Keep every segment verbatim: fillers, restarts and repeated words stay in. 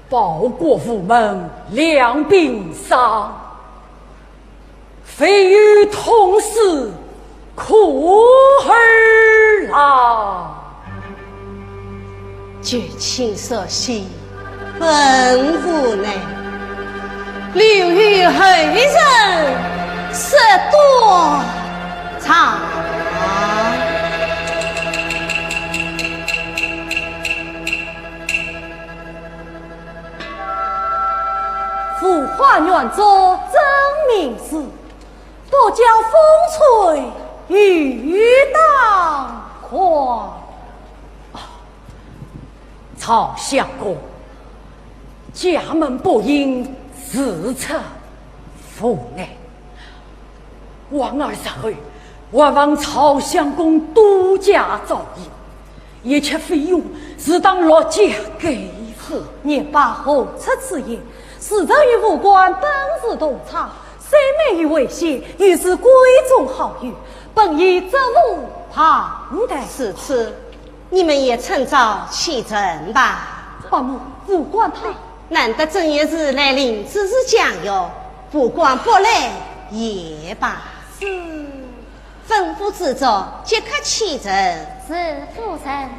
报国无门两鬓霜，唯有痛死苦儿郎。绝情色兮，本无奈，留与后人说多长。 浮花院作真名字，不教风吹雨打狂。曹相公，家门不幸，自出府难。王二日后，还望曹相公多加照应，一切费用自当陆家给付。你把何出此言？时臣与武官本是同窗，虽没有危险，亦是闺中好友，本以责无旁贷。如此，你们也趁早启程吧。伯母，武官他……难得正月时来临，只是讲哟，武官不来也罢。是。 吩咐子作即刻启程。是，夫人。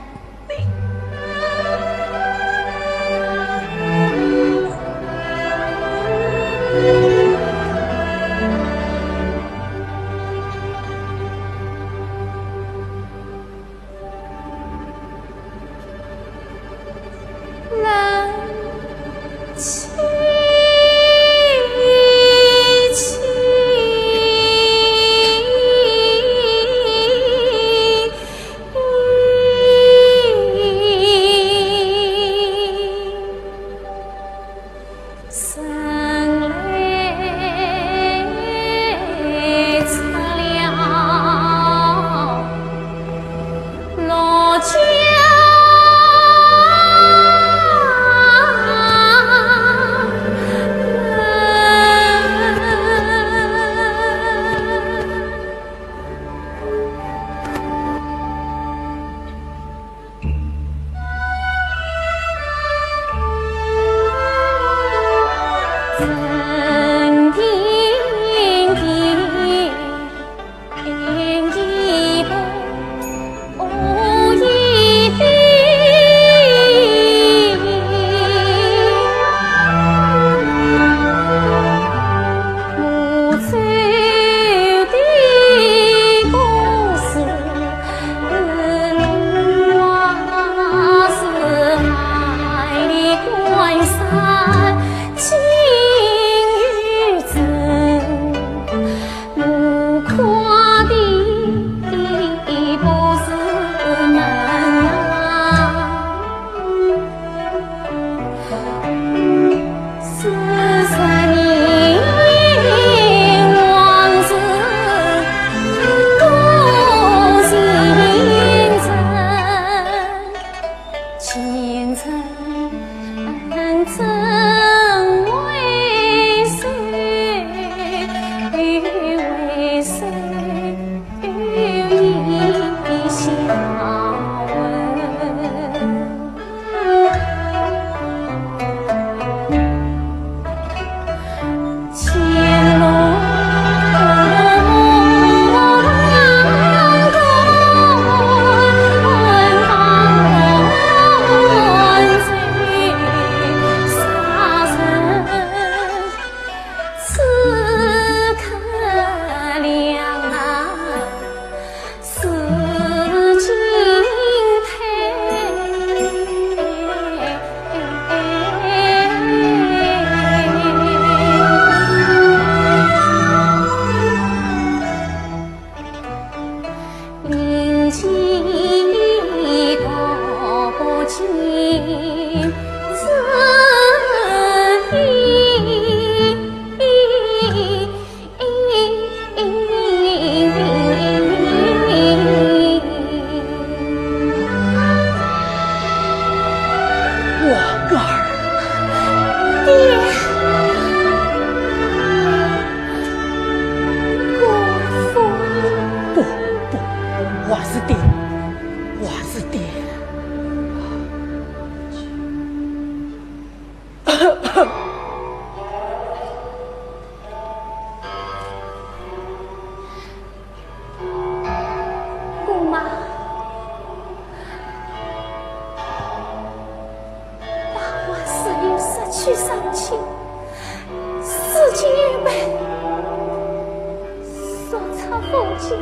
天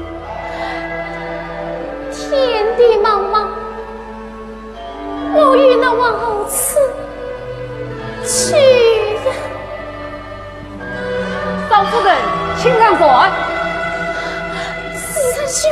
地茫茫，我又能往何处去呀？张夫人，请上船。师兄。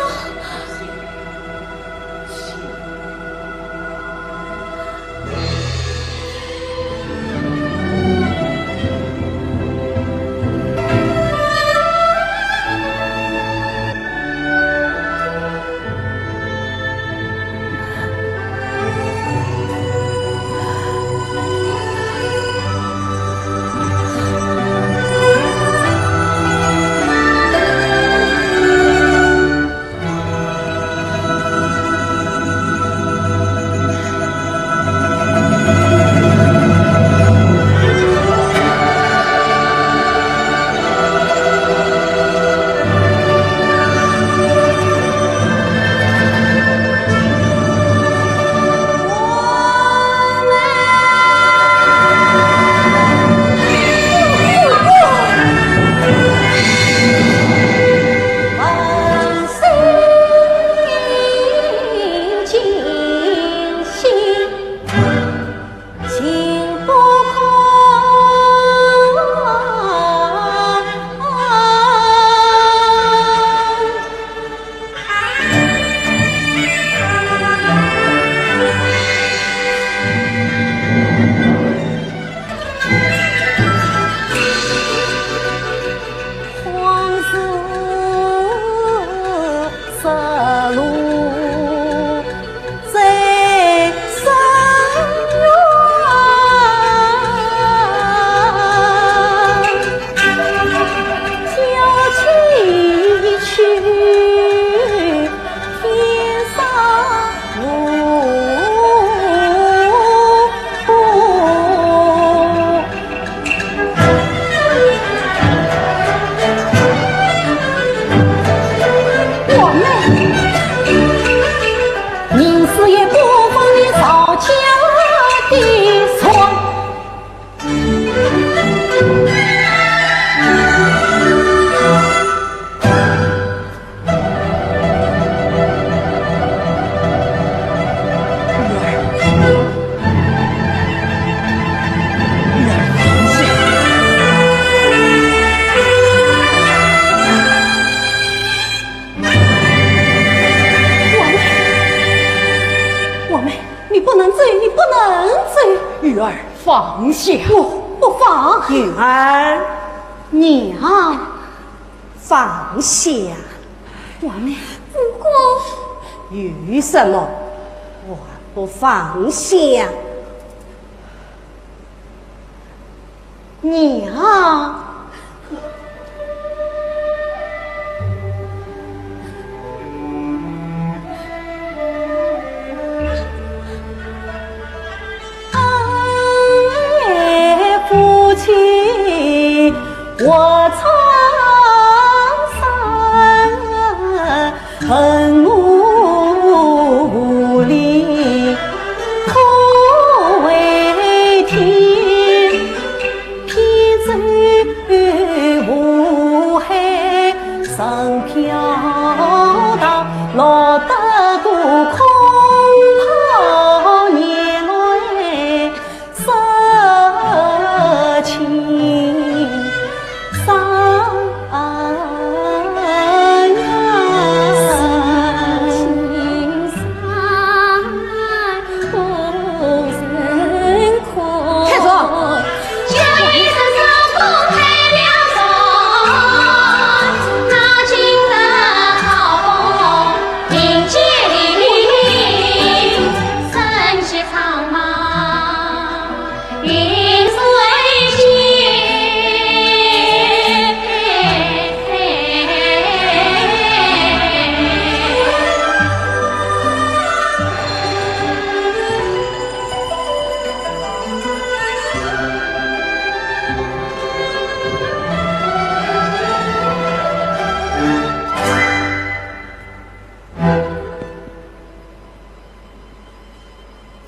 王妹，王妹，你不能走，你不能走。玉儿，放下。我不放。玉儿，娘，放下。王妹，不过……有什么还不放下？ 娘。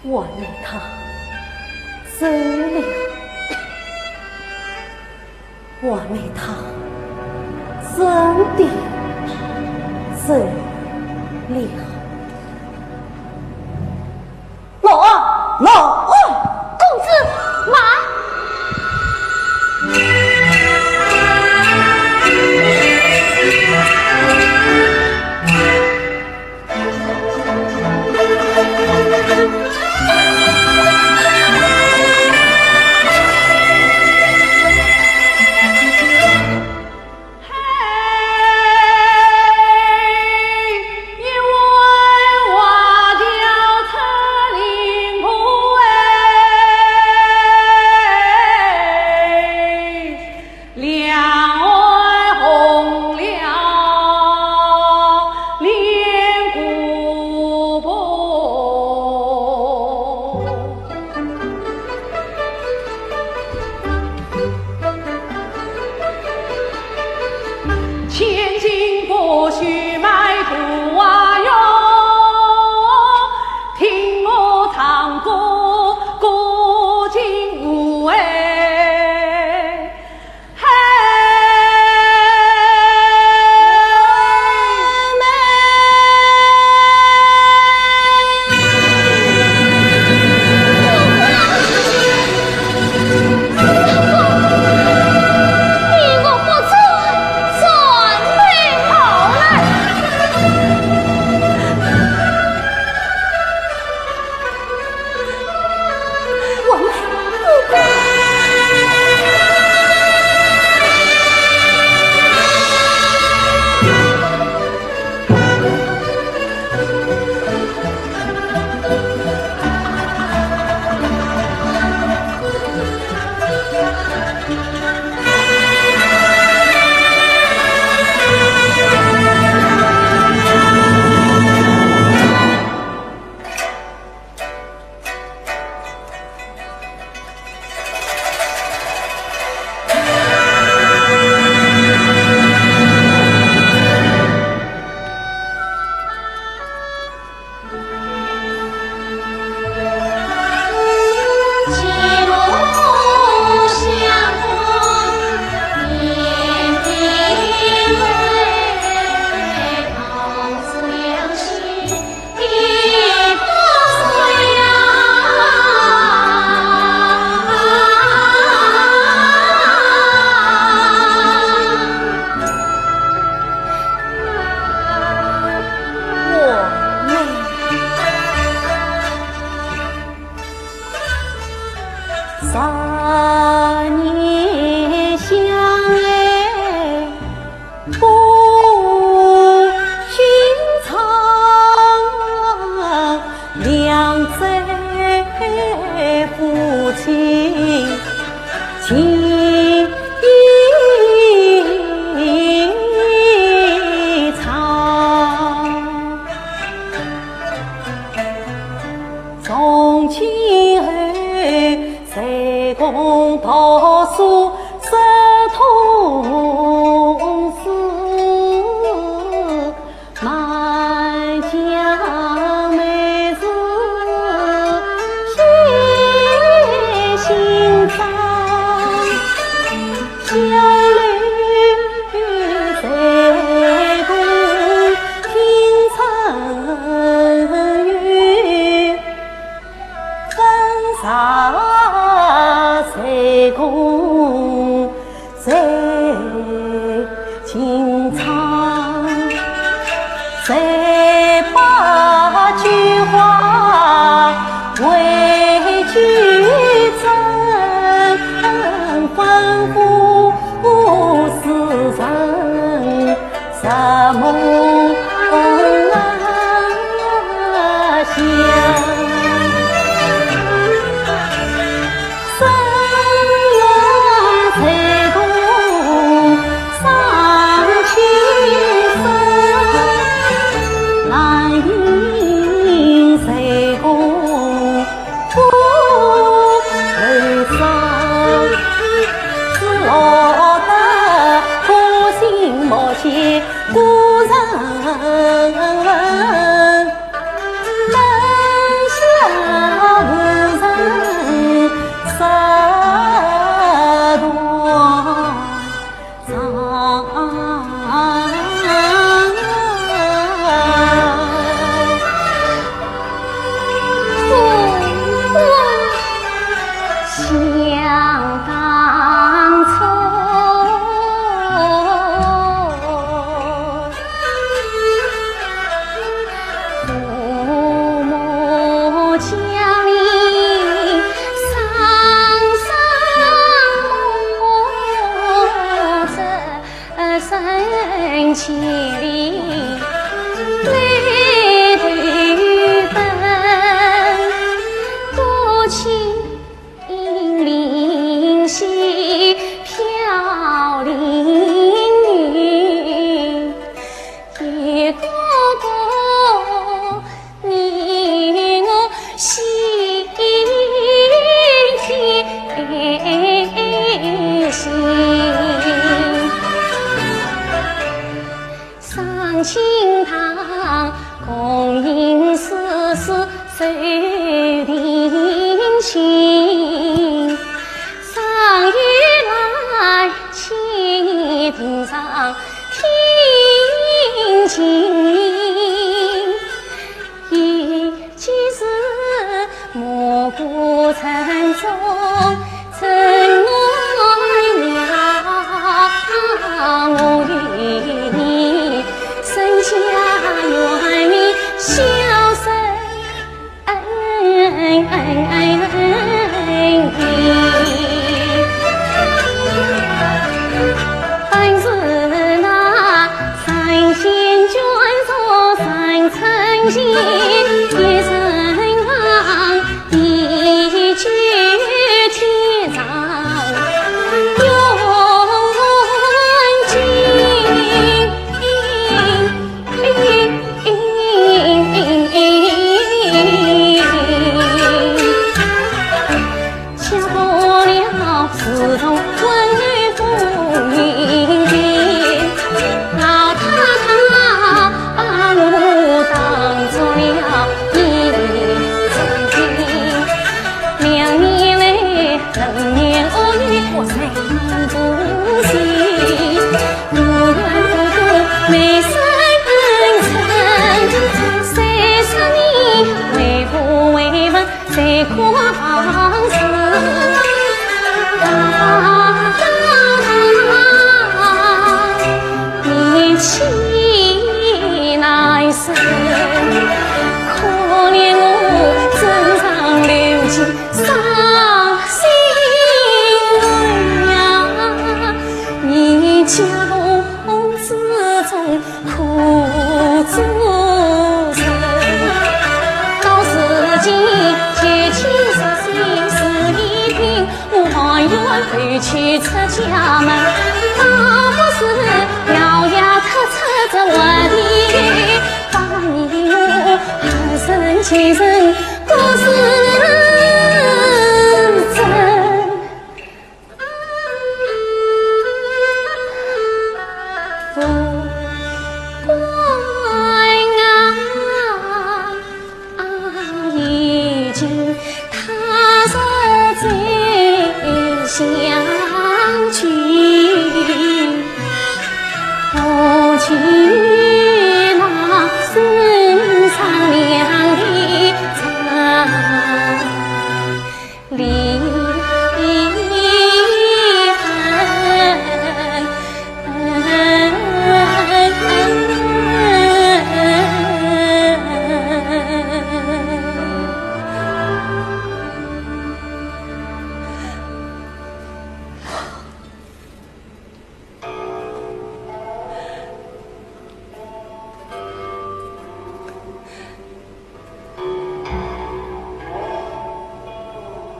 王妹她走了，王妹她真的走了。老二，老二，公子慢。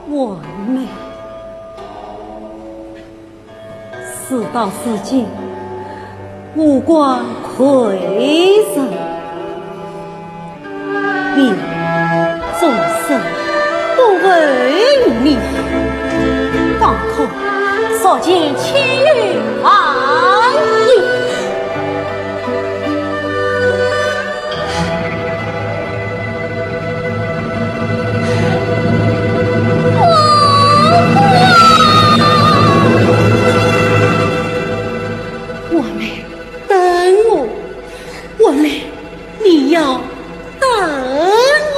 完美。事到如今，无关贵人，命中生不为你，方可说尽千言万语。 我们等我，我们，你要等我。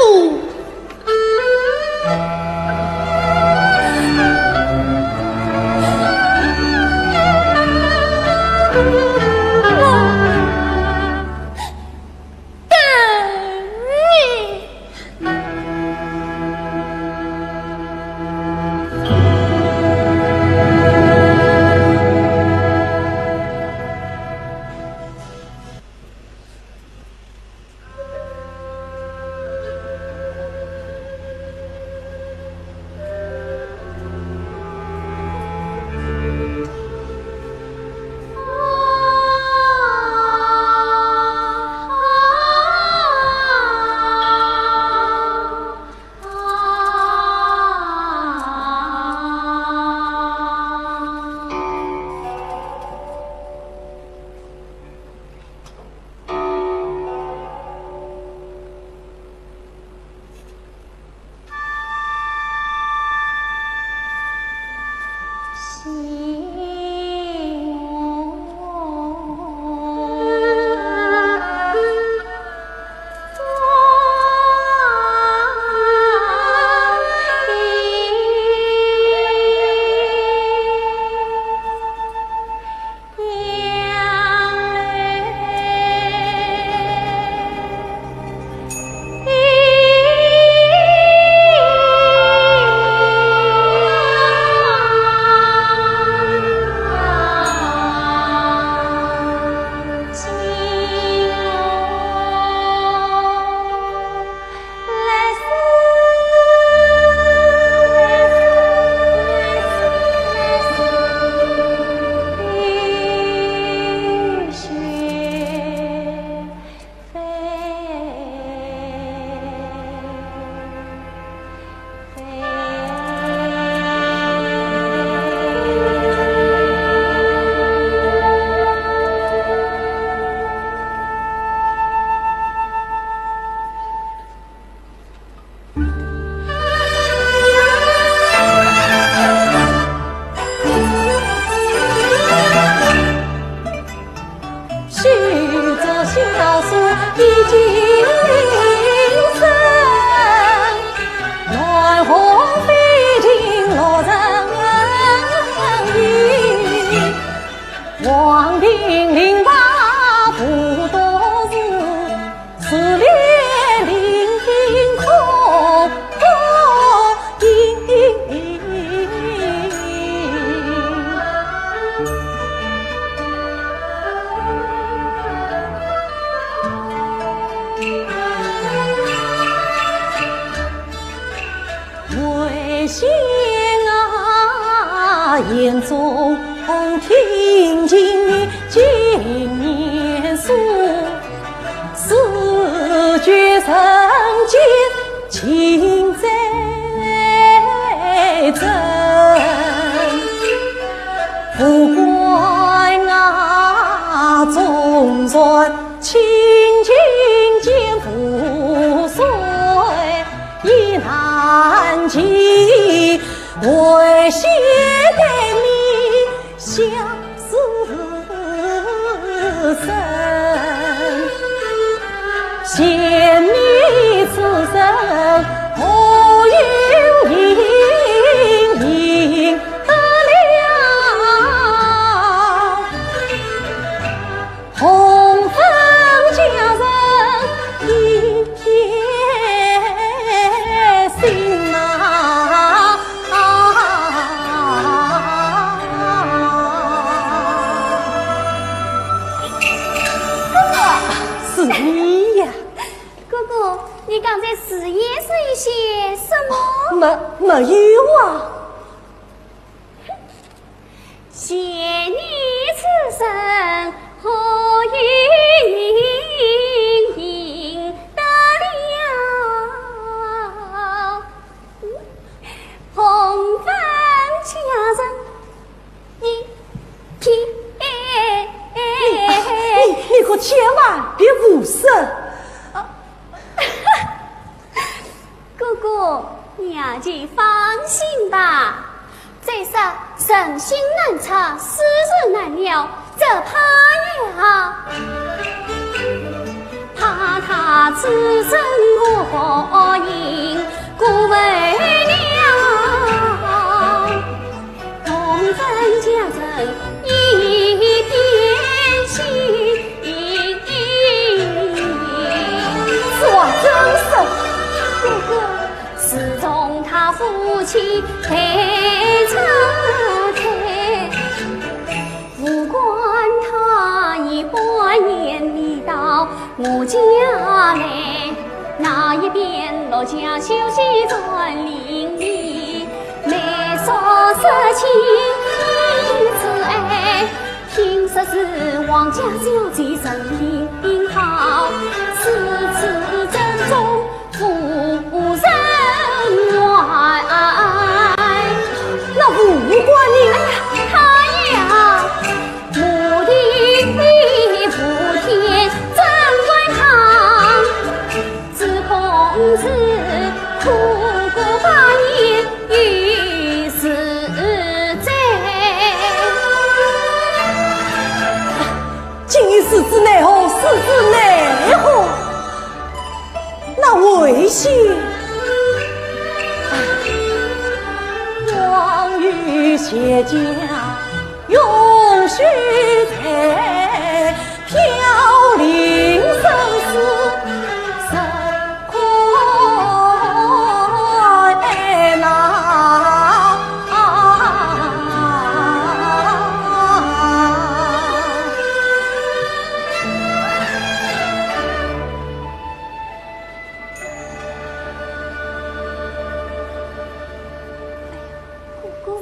为相啊，眼中听尽你经年书，诗句人间情最真。不管啊，中山清净见不衰， 已难及，为写得你相思深。嫌你此生何有情，应得了 红粉佳人一片心啊。是你呀。哥哥，你刚才是也是一些什么？没，没有啊。 你，你，你可千万别胡说。哥哥，娘就放心吧。 再说人心难测，世事难料，只怕呀。怕他此生我何应，故为了红粉佳人一片心。是啊，真是。哥哥， 自从他夫妻太拆开，不管他一百年里到我家来，那一边落家休息转林里，梅树色青之爱，听说是王家小姐人品好，是此正宗 夫人爱。那无关你。哎呀，他呀，母的不听怎管他，只恐是苦过八年又是罪。今日是子奈何，是子奈何？ 那为妻，望与谢家永续在飘零生死，实可爱呐。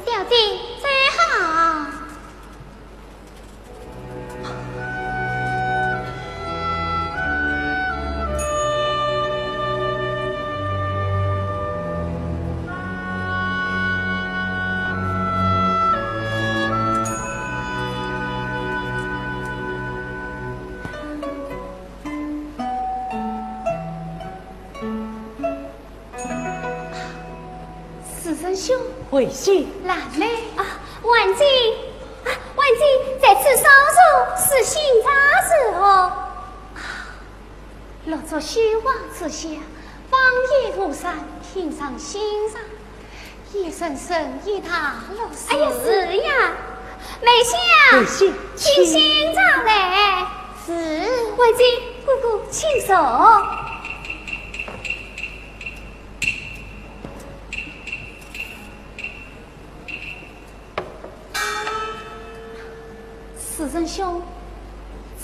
小姐，走好。师尊兄，慧心。兰妹。啊，婉姐。啊，婉姐，在此稍坐，是新茶时候。啊，作虚妄之下，妄言无山，听上心上，也真是一大乐事。哎呀，是呀，梅香，梅香，请。请先上来。是。文静，哥哥，请坐。 世珍兄，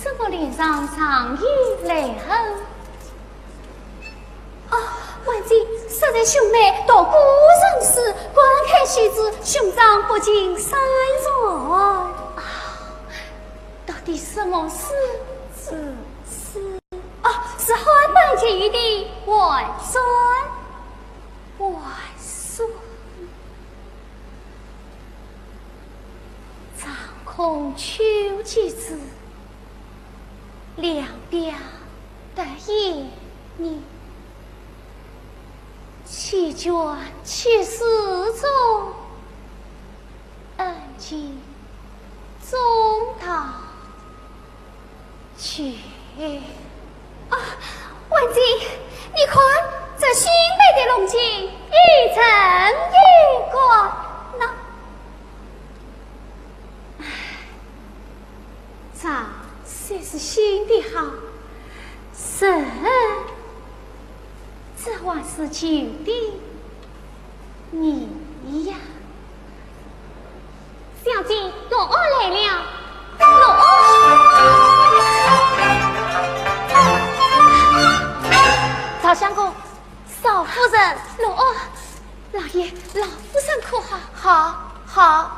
怎么脸上涨起泪痕？哦，文静，世珍兄妹独孤人死，官开许志，兄长不幸身亡。啊，到底什么事？是，是，哦，是汉满御医的外孙。 外孙。掌控秋季之，两表得一人，弃捐七世中，恩情重大。 去。啊，文静，你看，这新买的龙镜一正一光呢。唉，这虽是新的好，然这还是旧的。 你呀。小姐，罗奥来了。罗奥。赵相公，少夫人。罗奥，老爷，老夫人可好？好，好。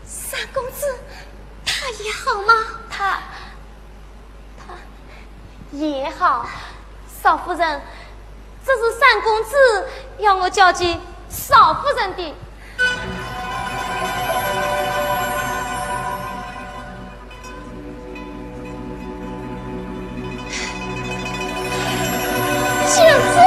三公子，他也好吗？他， 他也好，少夫人，这是三公子要我交给少夫人的。就是。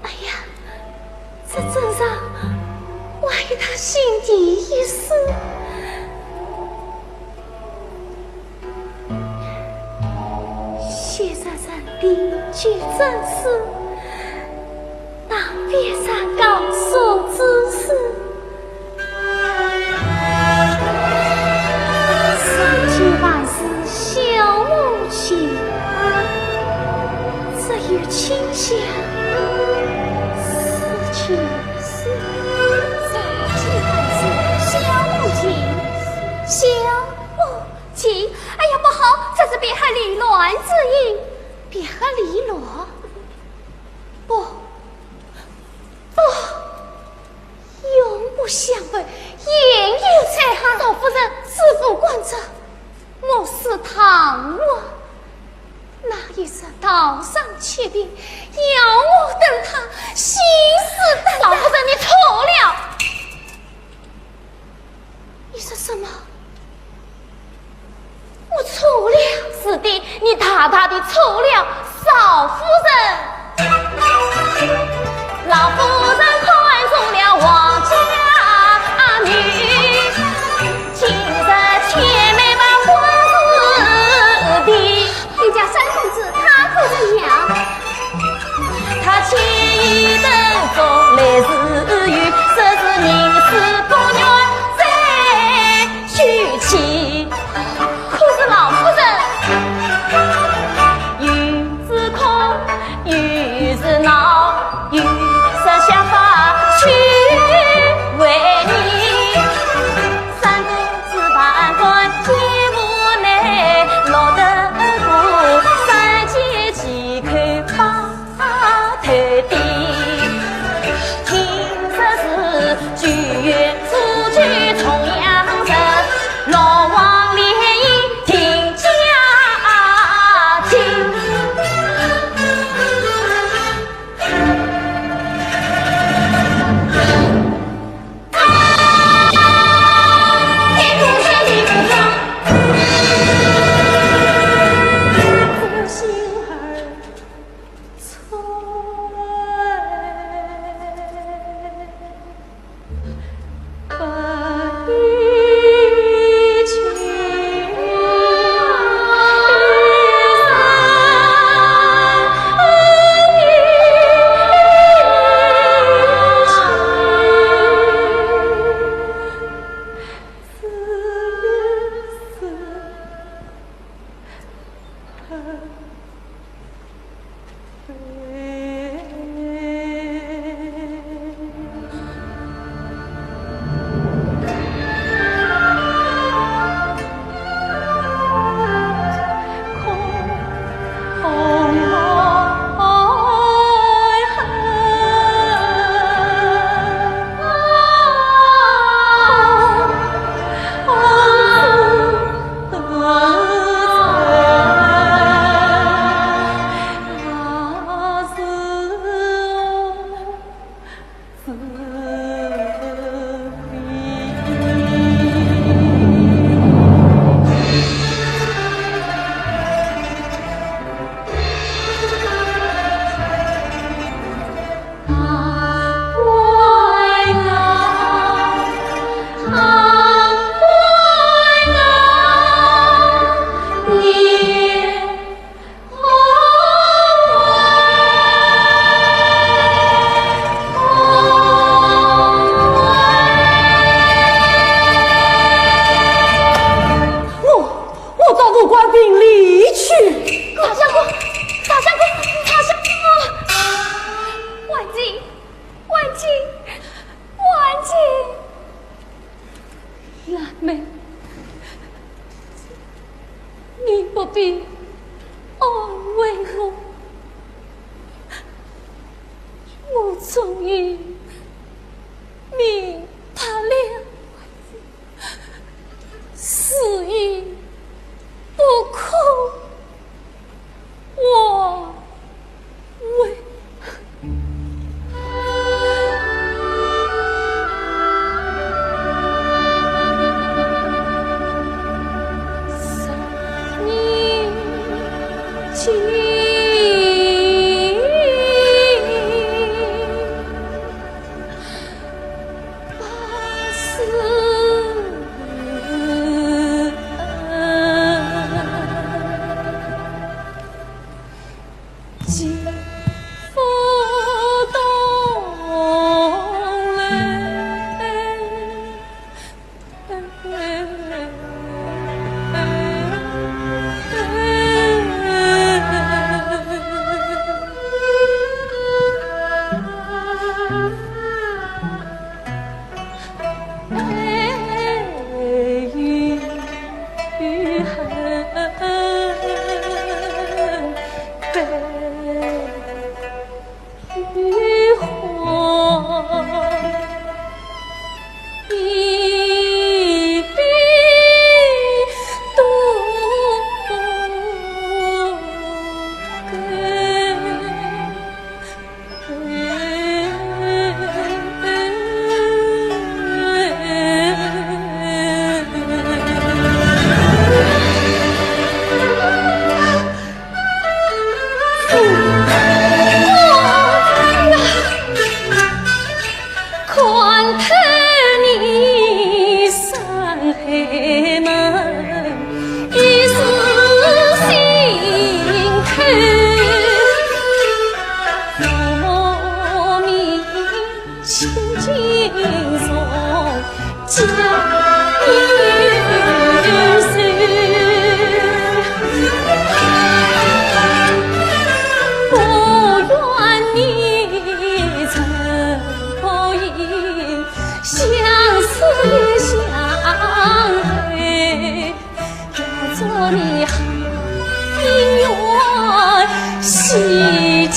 哎呀，这镇上还有他兄弟一死。 谢煞煞的去真是，别再告诉子时。世间万事小我情，只有卿相是情。世间万事小我情，小我情。哎呀，不好，这是别河离乱之音。别河离乱？不，不，用不相问，言有在先。赵夫人，事不关这，我是唐王，那一日道上缺兵，要我等他信誓旦旦。赵夫人，你错了。你说什么？ 我错了？是的，你大大的错了，赵夫人。老夫人看中了王家女，今日千媒把婚事定。你家三公子他可怎样？ 他千言万语来自于，说是宁死不愿再娶妻。可是老夫人，又是哭又是闹，又说想法去为你。三公子万般也无奈，落得个三姐几口把 头低。听说是九月初九重阳节，龙王联姻定家亲。我，我到武官厅里去。大相公，大相公，大相公！婉清，婉清，婉清！ 兰妹，你不必安慰我，我终于明白了，死亦不可 我为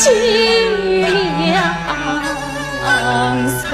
万金，哎呀，万金。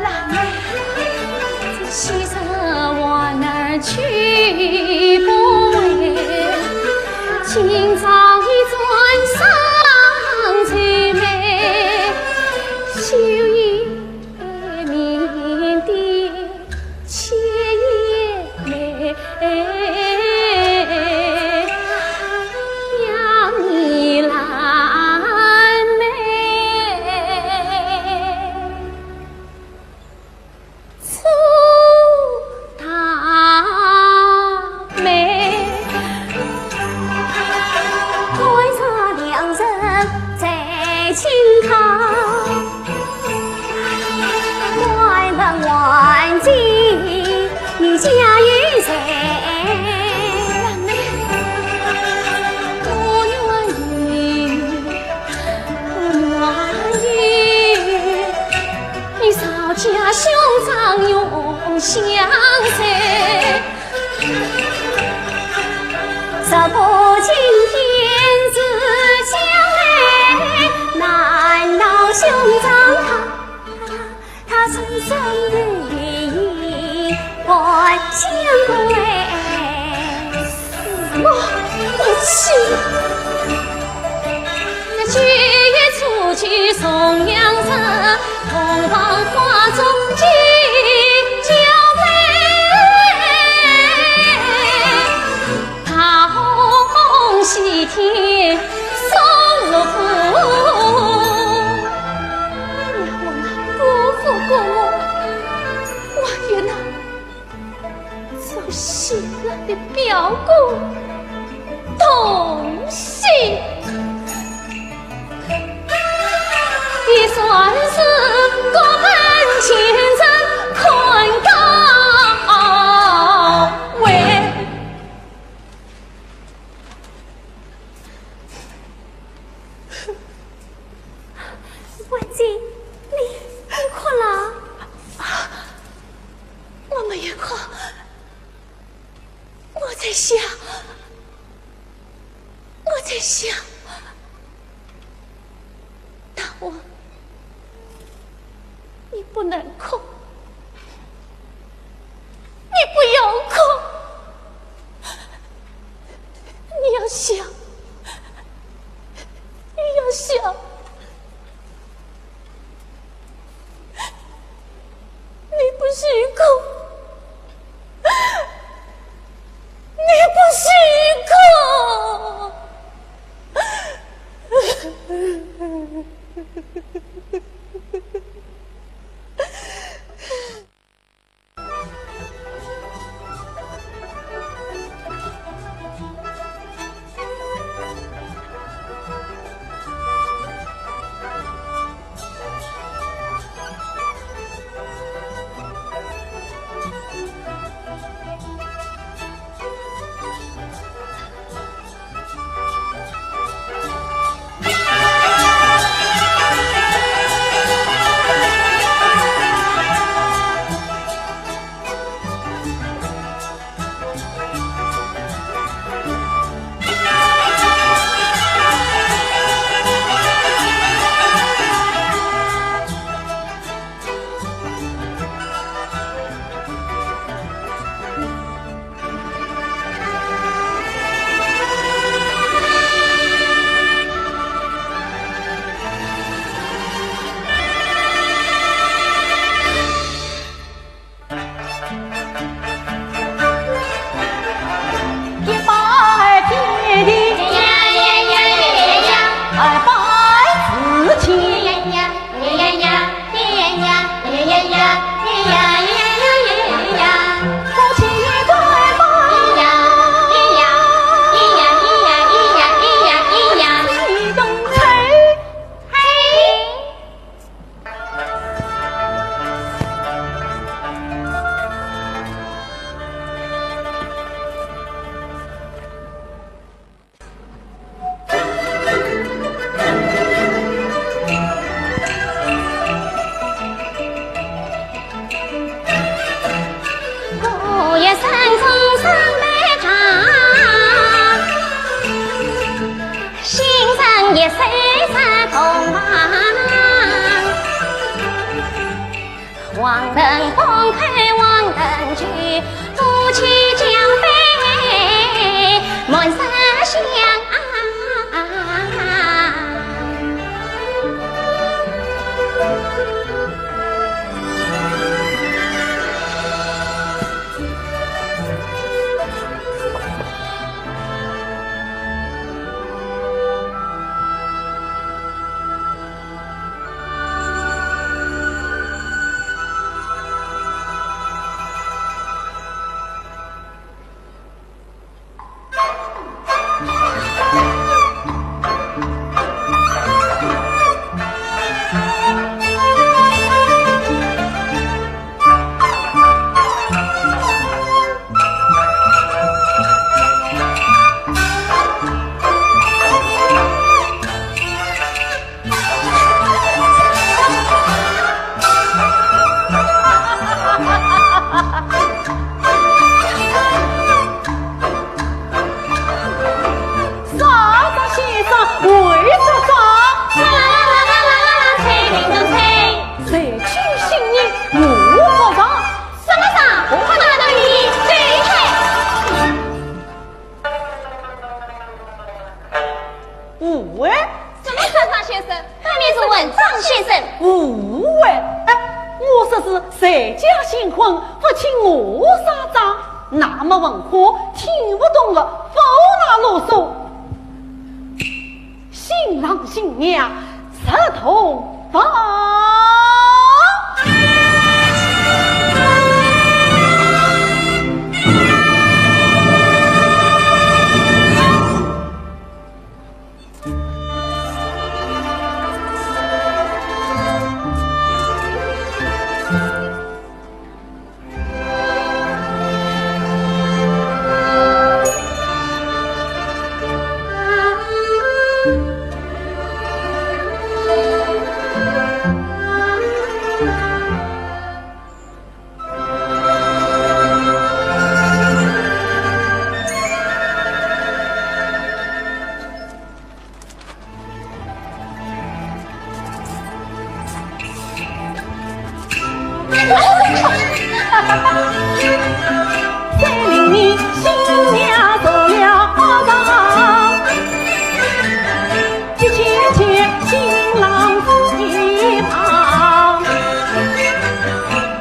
兰妹，昔日玩儿娶不回，今朝一转双翠眉，羞意绵绵的 千言梅，杨梅兰梅，朱大梅，看上两人在 情靠，敢问万金，你家有谁？我愿意，我愿意，你少家兄长永相随。 若不今天是将来，难道兄长他，他深深的意不相归？我不去。 那举头出去重阳日，洞房花烛几交杯，桃红喜帖送入府。让我那姑父姑母，还有那 做喜郎的表哥同喜。也算是各门前人看高位。 万金，你，你哭了？啊，我没有哭，我在想，我在想，大王，你不能哭，你不要哭。 你要笑，你要笑，你不许哭，你不许哭。灯光开往灯去，夫妻交杯满山香。啥个先生会着装？啦啦啦啦啦啦啦，催命中催。谁去寻你我不上。什么上？我哪能与你对待？误会？什么算账先生？分明是文章先生。误会？哎，我说是谁家新婚，不请我上账，那么文化听不懂了，不拿啰嗦。新郎新娘，入洞房。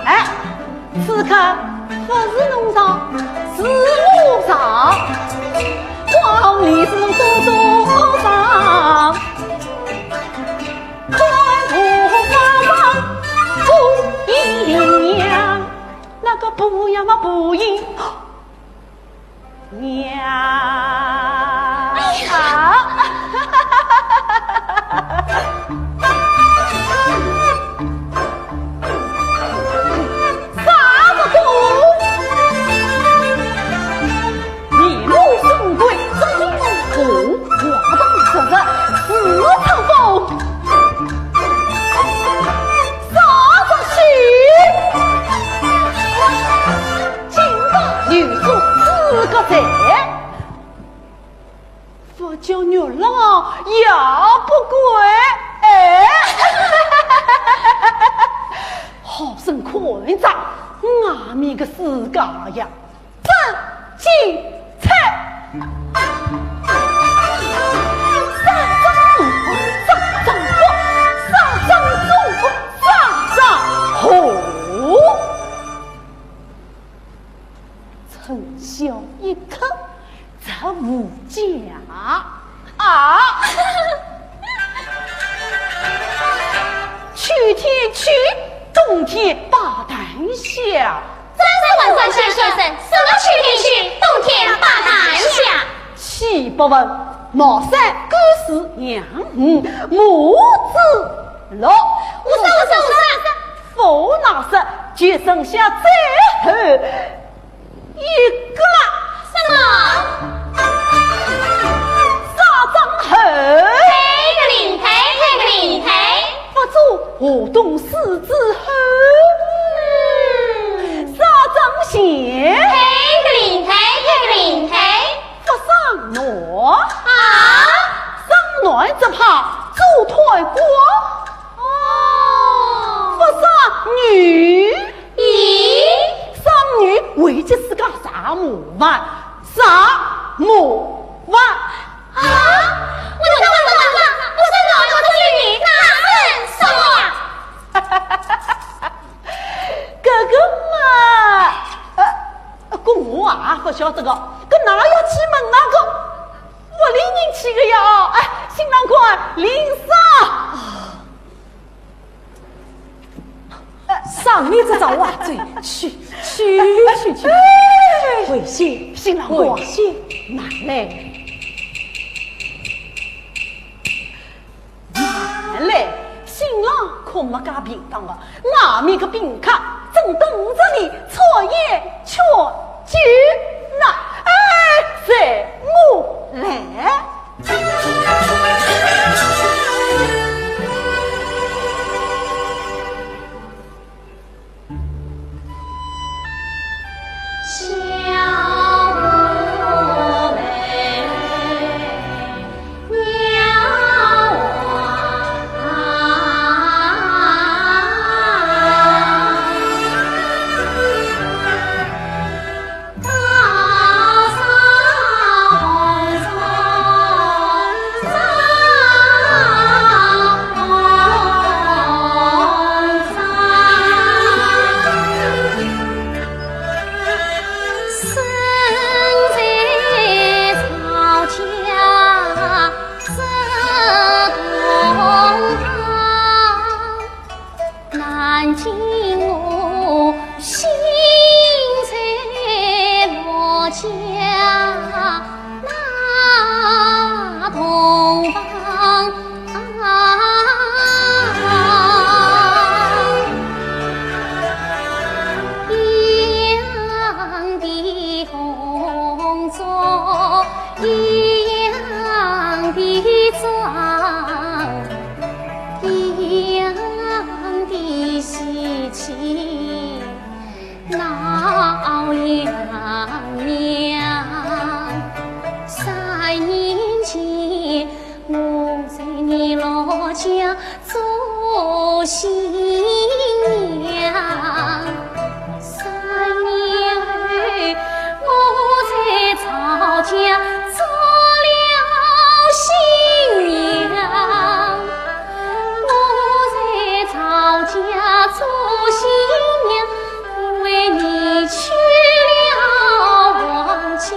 哎， 此刻不是侬上，是我上。光里是多多上，看我发上不一样。那个不一样嘛，不一样。 娘。哎呀！啥个功？面目生辉，生龙活虎，华灯初上，四面春风。啥个喜？ 金榜题名四个字，不叫月老也不怪。哎，好生看着，外面个世界呀，真精彩。啥张龙，啥张虎，啥张龙，啥张虎。 春宵一刻值五甲啊！秋天去，冬天拜谈笑。真是文章先生，什么秋天去，冬天拜谈笑？岂不闻茅山高手杨五木子乐？我说，我说，我说。 勿难说，就剩下最后一个了。什么？啥张猴？嘿个灵胎，嘿个灵胎。不做河东狮子吼。嗯。啥张贤？嘿个灵胎，嘿个灵胎。不上男。啊？上男只怕做太官。哦。不上女。麻烦，啥麻烦？啊！我说，我说，我说，我说，我说，你大声说啊！搿个嘛，呃，搿我也勿晓得个，搿哪要去问哪个？屋里人去个呀？哎，新郎官，林嫂。 上面这张话，这，去，去，去，去。哎，回去，新郎官，回去。慢来，慢来，新郎可没介便当个，外面个宾客正等着你出言劝阻呢。哎，随我来。 南京我心在老家那洞房啊，一样的工作，一样的妆。 一样的喜气闹洋洋。三年前我在你老家做新娘，三年后我在曹家做了新娘。 我在曹家做新娘，因为你去了王家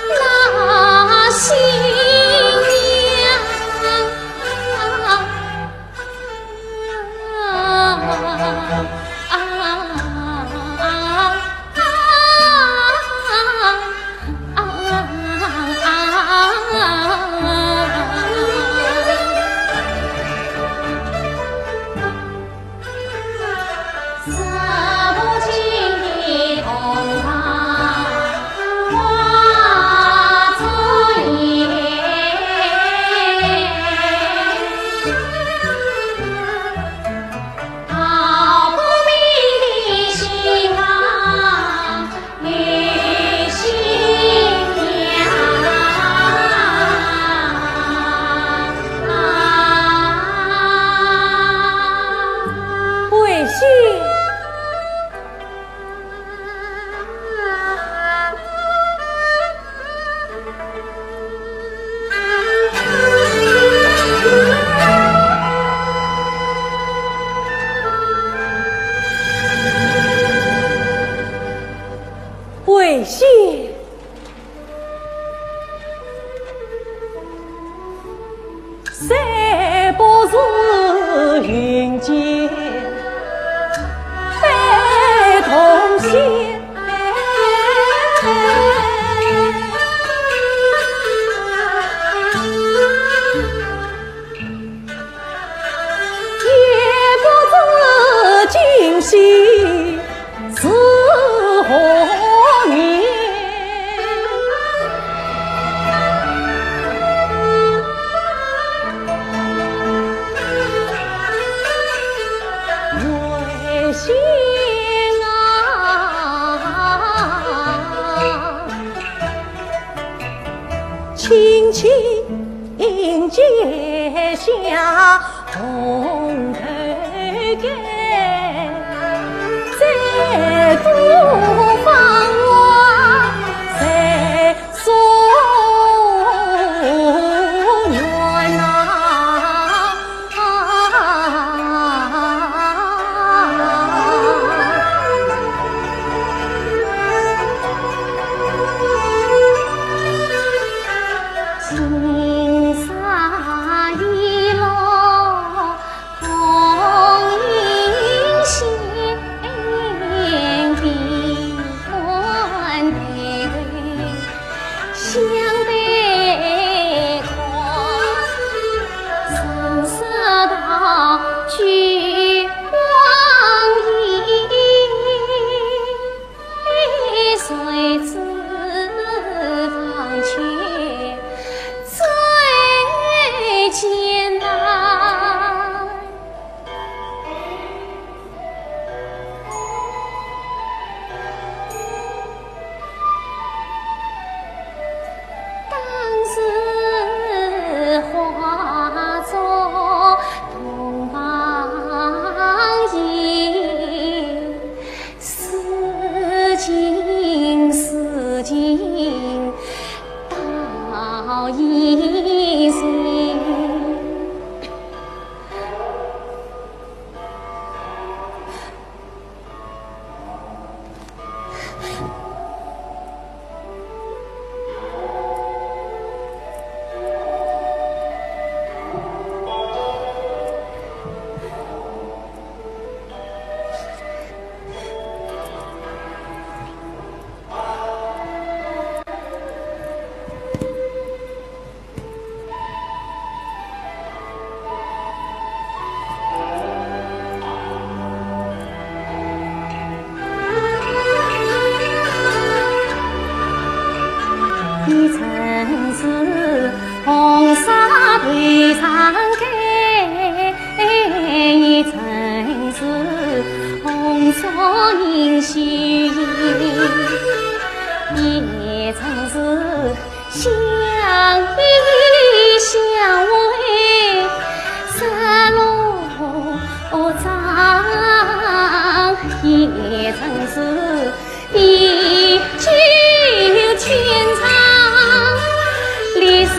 那新娘。也曾是相依相偎，日落朝，也曾是地久天长，历史。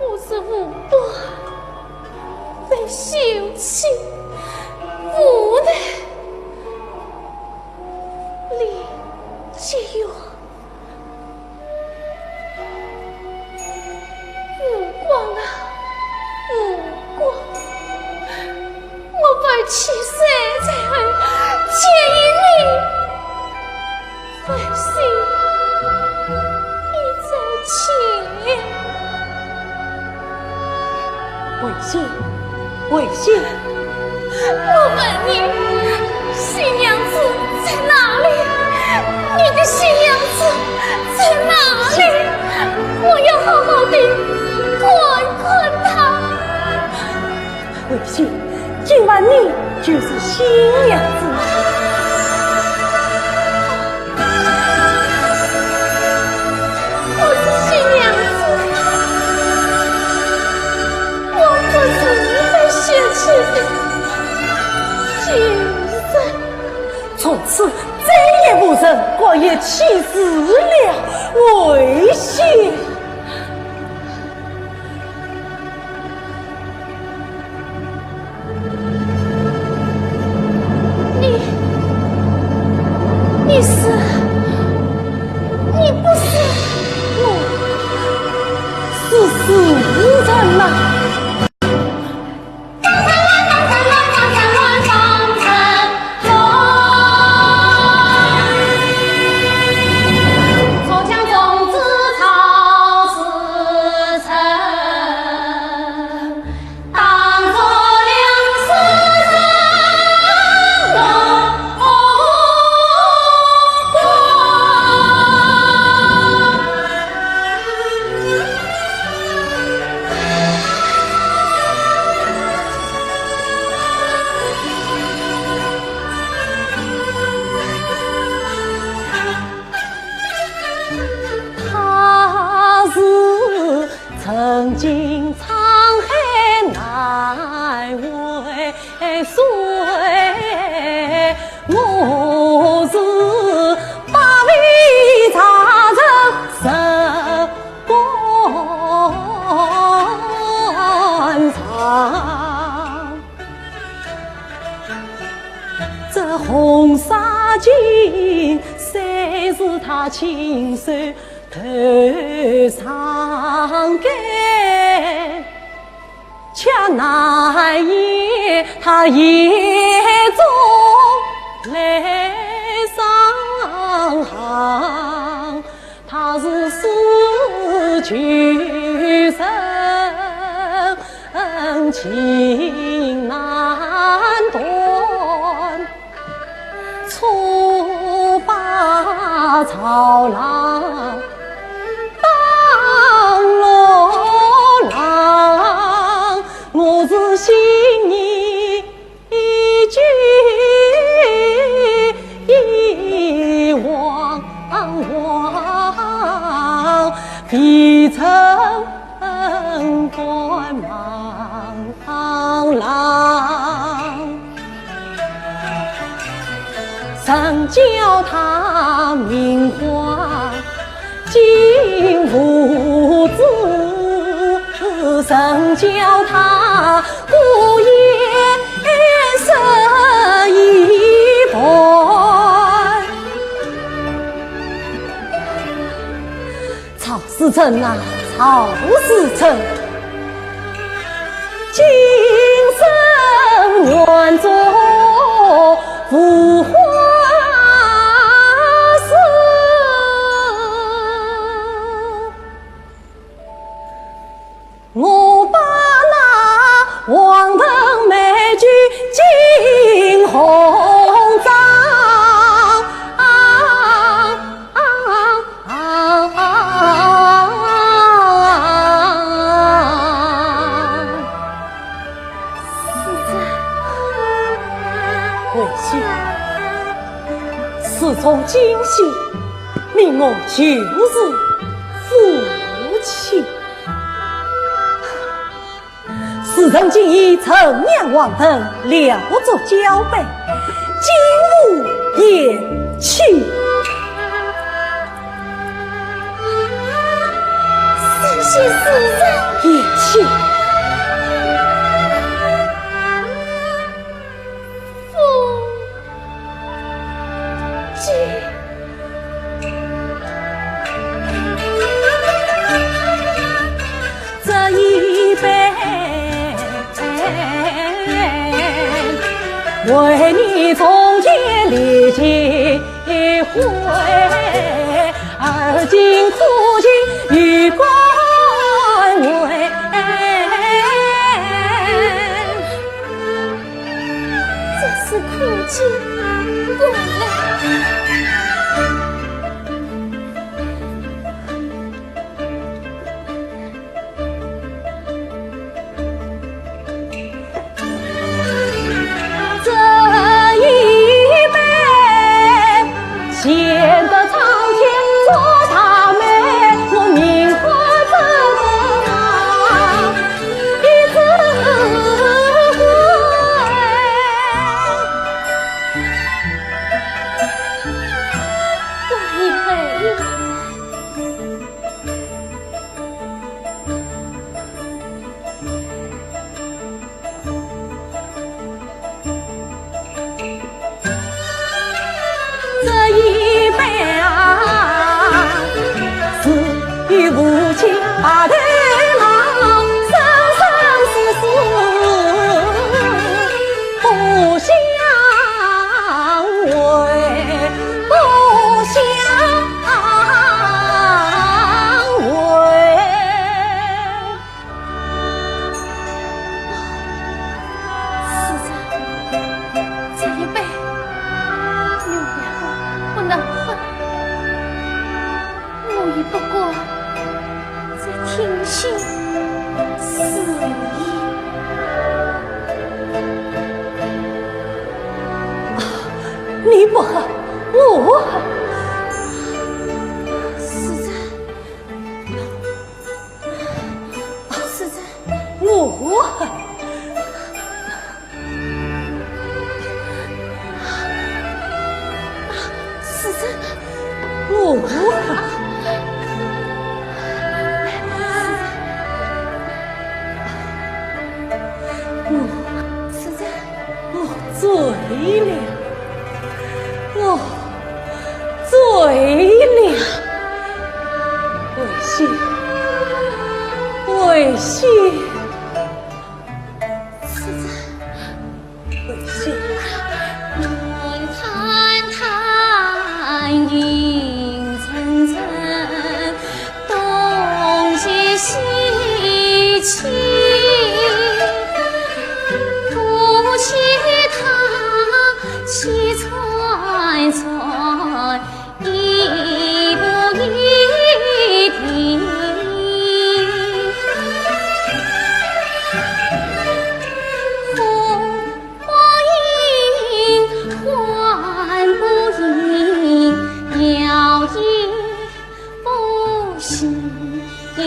我是无端被休弃，无奈李继元。 无光啊，无光！我不去，谁才会见你？不信，你再去。 慧心，慧心。我问你，新娘子在哪里？你的新娘子在哪里？我要好好地看看她。慧心，今晚你就是新娘子。 我是新娘子，我不是你们嫌弃的贱人。从此再也无人敢言歧视了慧心。 你，你是，你不是。我是死人呐！ 他是曾经沧海难为水，我是百里长城人 断肠。这红纱巾虽是他亲手头上盖，却难掩他眼中泪双行。 他是诗酒人情难断，错把曹郎一阵风茫茫浪，人叫他名唤金无知，人叫他孤雁失依盘。 曹思成啊，曹思成，今生愿做无花树，我把那黄藤美酒敬红妆。 啊，思成。慧心，此种惊喜，你我就是夫妻。 思成今已承娘黄藤，料作交杯，今无言期。谢谢思成。言期。夫妻。 这一杯，为你从前历尽悔，而今苦尽欲归回。真是苦尽甘来。 这一杯，显得苍天做大美，我名唤这个一枝桂。我一杯。 这一杯啊，是与父亲白头郎，生生世世不相会，不相会。 思成，这一杯，你也不能喝，我也不敢再听信四爷。啊，你不喝，我喝。思成， 思成，我喝。思成，我喝。我，思成，我醉了。 我醉了。慧心，慧心。思成。慧心。 不行。回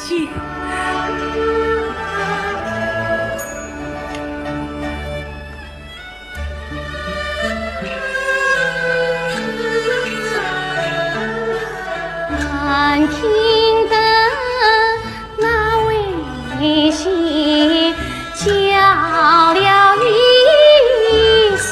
去。难听得那位仙叫了一声。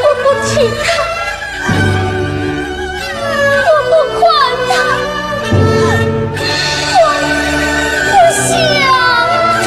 我不听他，我不管他，我不想他。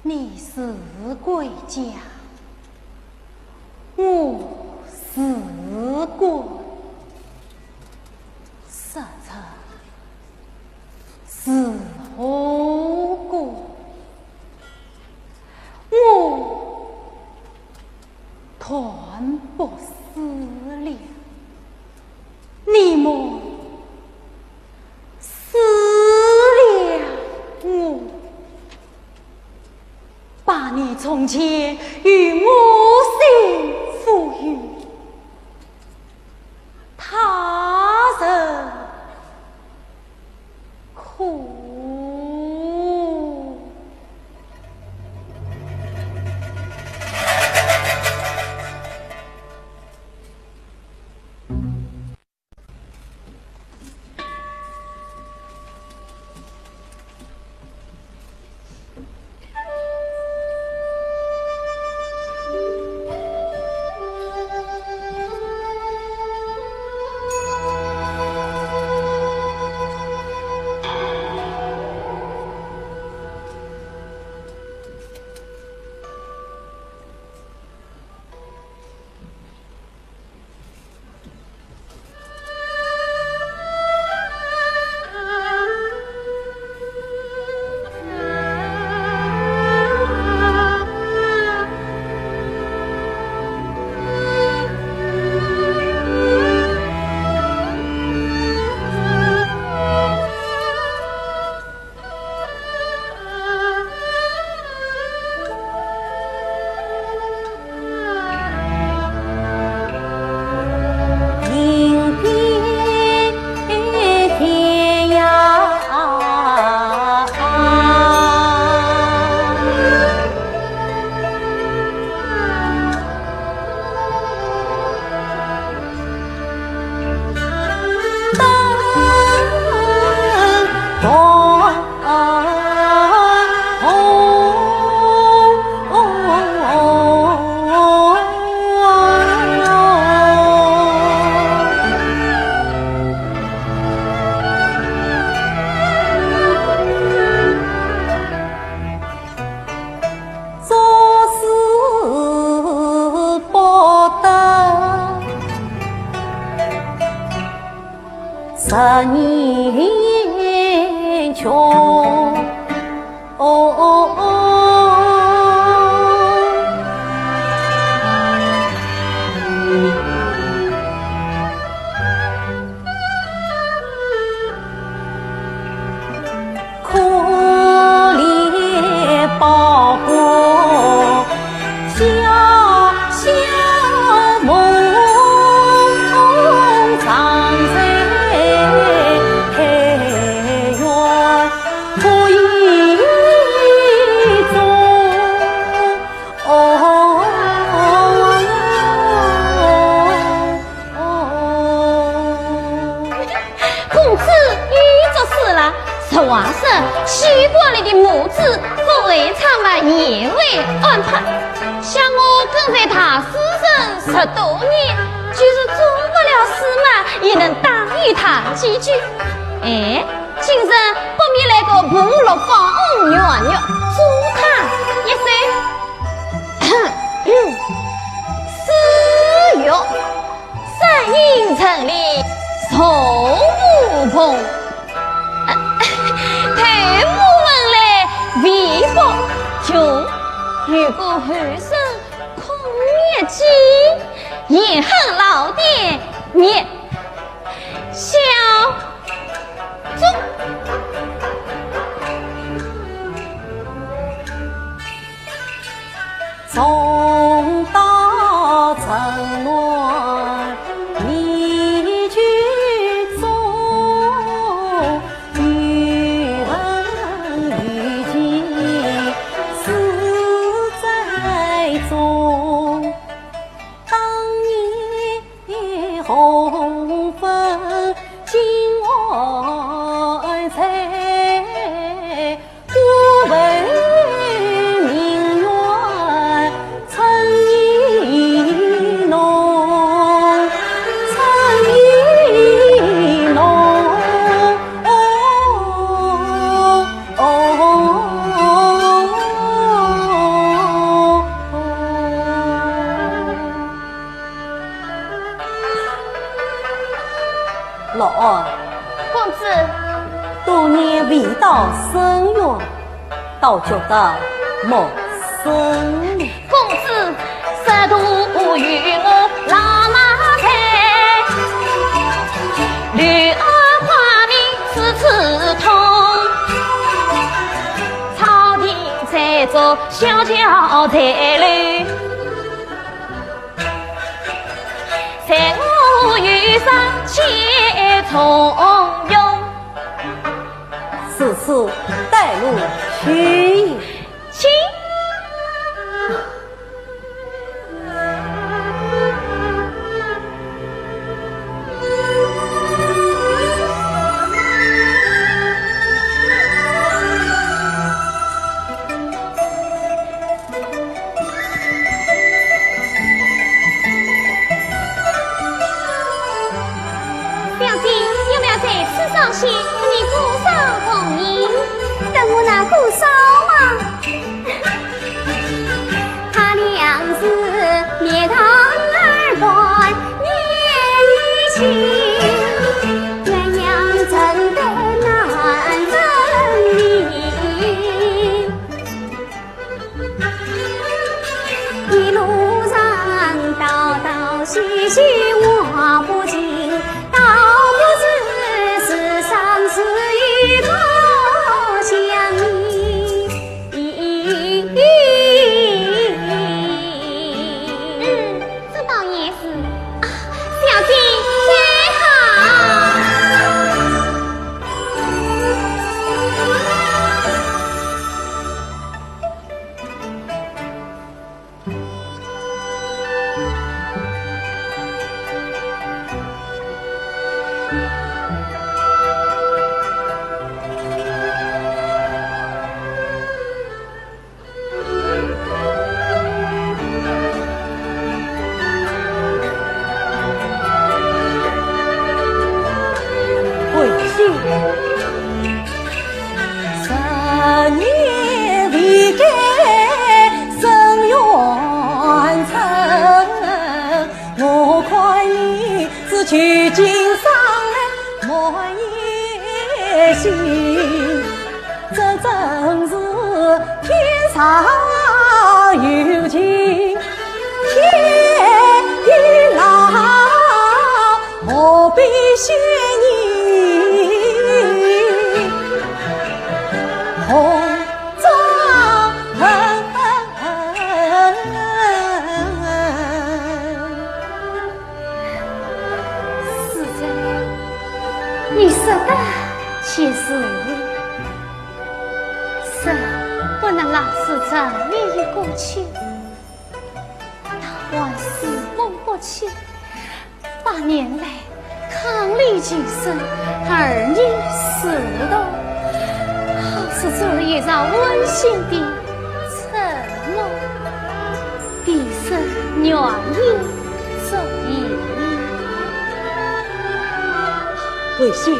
你是管家，我是官，说出是何官？我 断不思量，你莫思量我，把你从前与我心腹有 他人苦。做事不得十年穷。哦，可怜包公家小梦，常在太原不言中。 哦，公子又作诗了。俗话说，西瓜里的木子，各位唱了也会安排。想我跟随大诗人十多年，就是作不了诗嘛，也能打与他几句。哎， 今日不免来个步落芳园，祝他一首。诗曰：山阴城里坐乌篷，头目问来未复穷，有个后生空月寄，言喊老爹，你 小祝。从到城南你居中，有恨有情似栽种。 当年红粉金黄彩，官拜名媛深远，倒觉得陌生。公子，十度与我拉拉柴，女儿花名似刺痛，朝廷在做小轿在楼，在我遇上解重用。 此处带路去。请。小姐，有没有在此上写你姑嫂同意？等我那姑嫂嘛。他俩是蜜糖二般年轻，鸳鸯成对难成名。 一路上道道喜喜话不尽，倒不如此生死与共相依。嗯，这倒也是。啊，小姐最好。 回信。 十年未改深冤仇，我看你是求情伤了满心。这真是天上有情天有老，何必谢你红妆。 世钧，你说的就是，是不能让世钧一意孤行，他还是不去。 百年来伉俪情深，儿女序大，好似这一场温馨的承诺，必是愿意做一回信，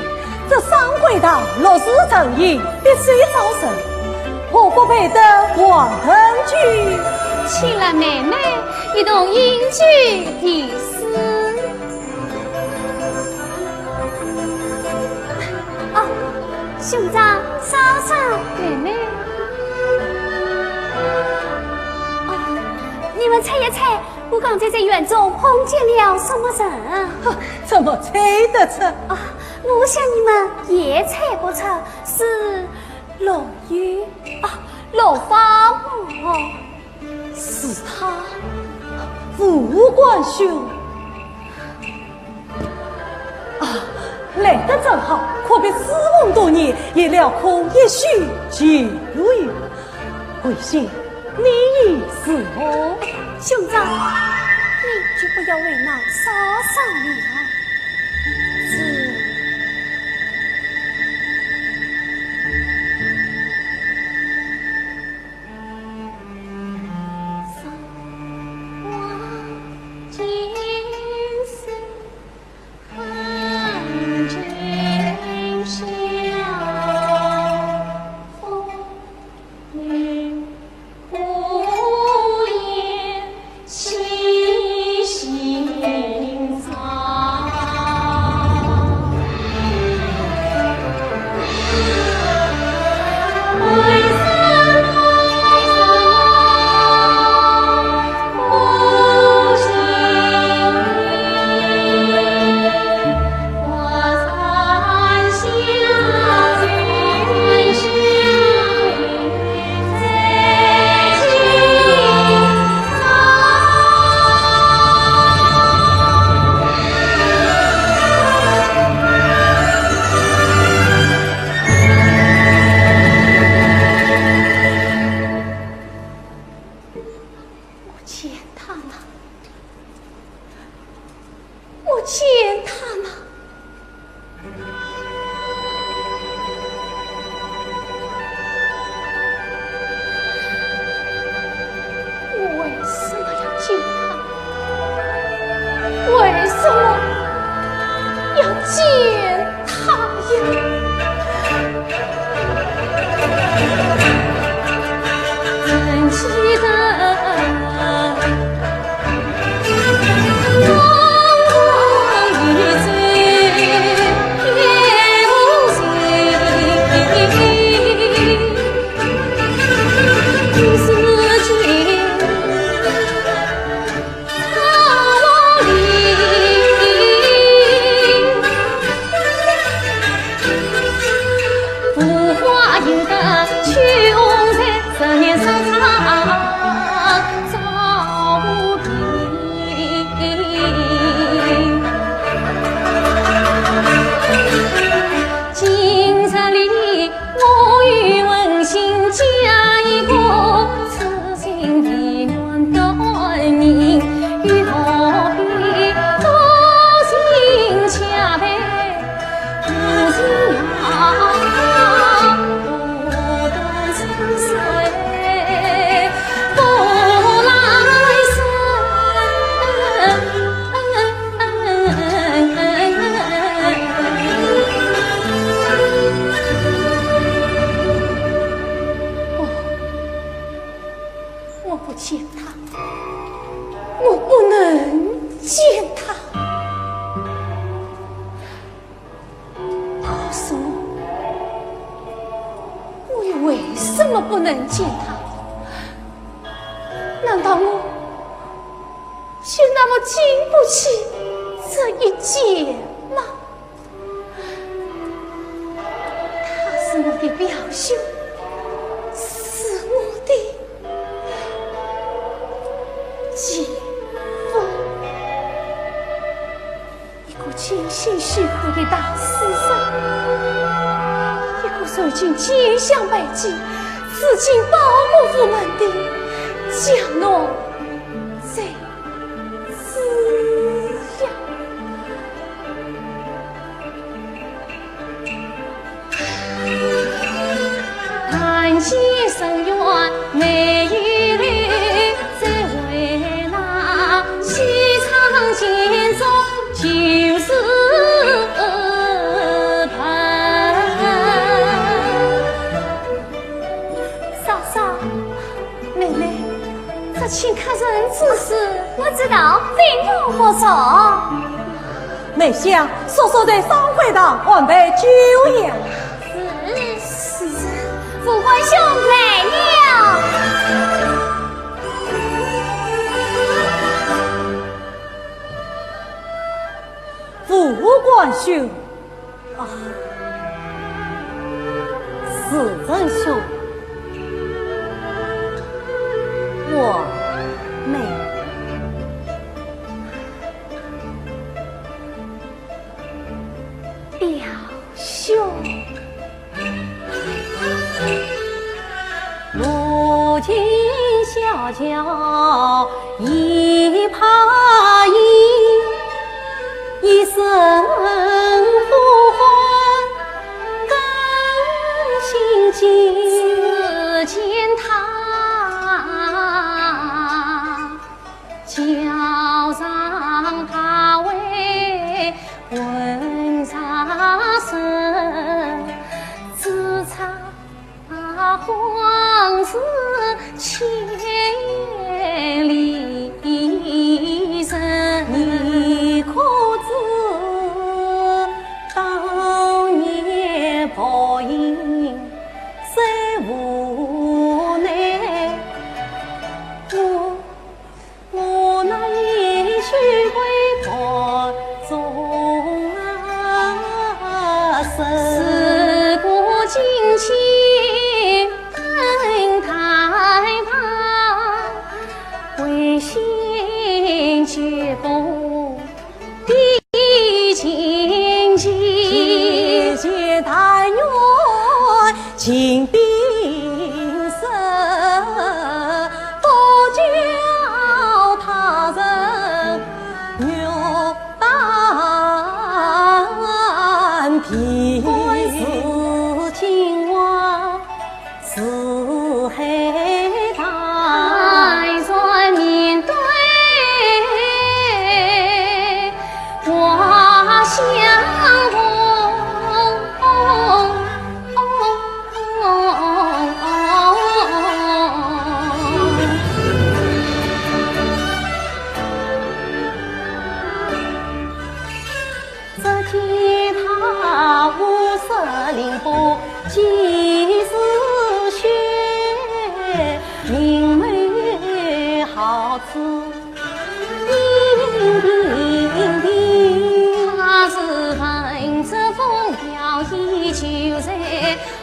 这三回堂落日成影，滴水招生，何不配得黄藤居？请来妹妹一同隐居题诗。 哦，兄长、嫂嫂。妹妹。哦，你们猜一猜，我刚才在园中碰见了什么人？哼，怎么猜得出？哦，我想你们也猜不出，是陆羽，哦，陆宝玉。 是他，吴官兄。啊，来得正好，阔别师兄多年，也聊空一叙旧友。回信，你意如何？兄长，你就不要为难嫂嫂了。是。今日里我与文心结一个，此情未能断，与何必多情加倍。 我不见他，我不能见他。 可是我，我又为什么不能见他？难道我就那么经不起这一见吗？他是我的表兄，是我的继父。 一个精心修复的大诗人，一个受尽千辛万苦，至今报国无门的江南才子呀！ 但见深院没有楼，只为那西窗间中旧时盆。嫂嫂，妹妹，这请客人之事，我知道，吩咐不着。 梅香，嫂嫂在商会堂安排酒宴。是。是。副官兄来了。副官兄。啊，世珍兄。我们 表兄。只见他 脚上ผ้围，浑纱湿，只差黄丝千里寻。你可知当年薄暮明媚好似银锭锭，他是文质风调，依旧在，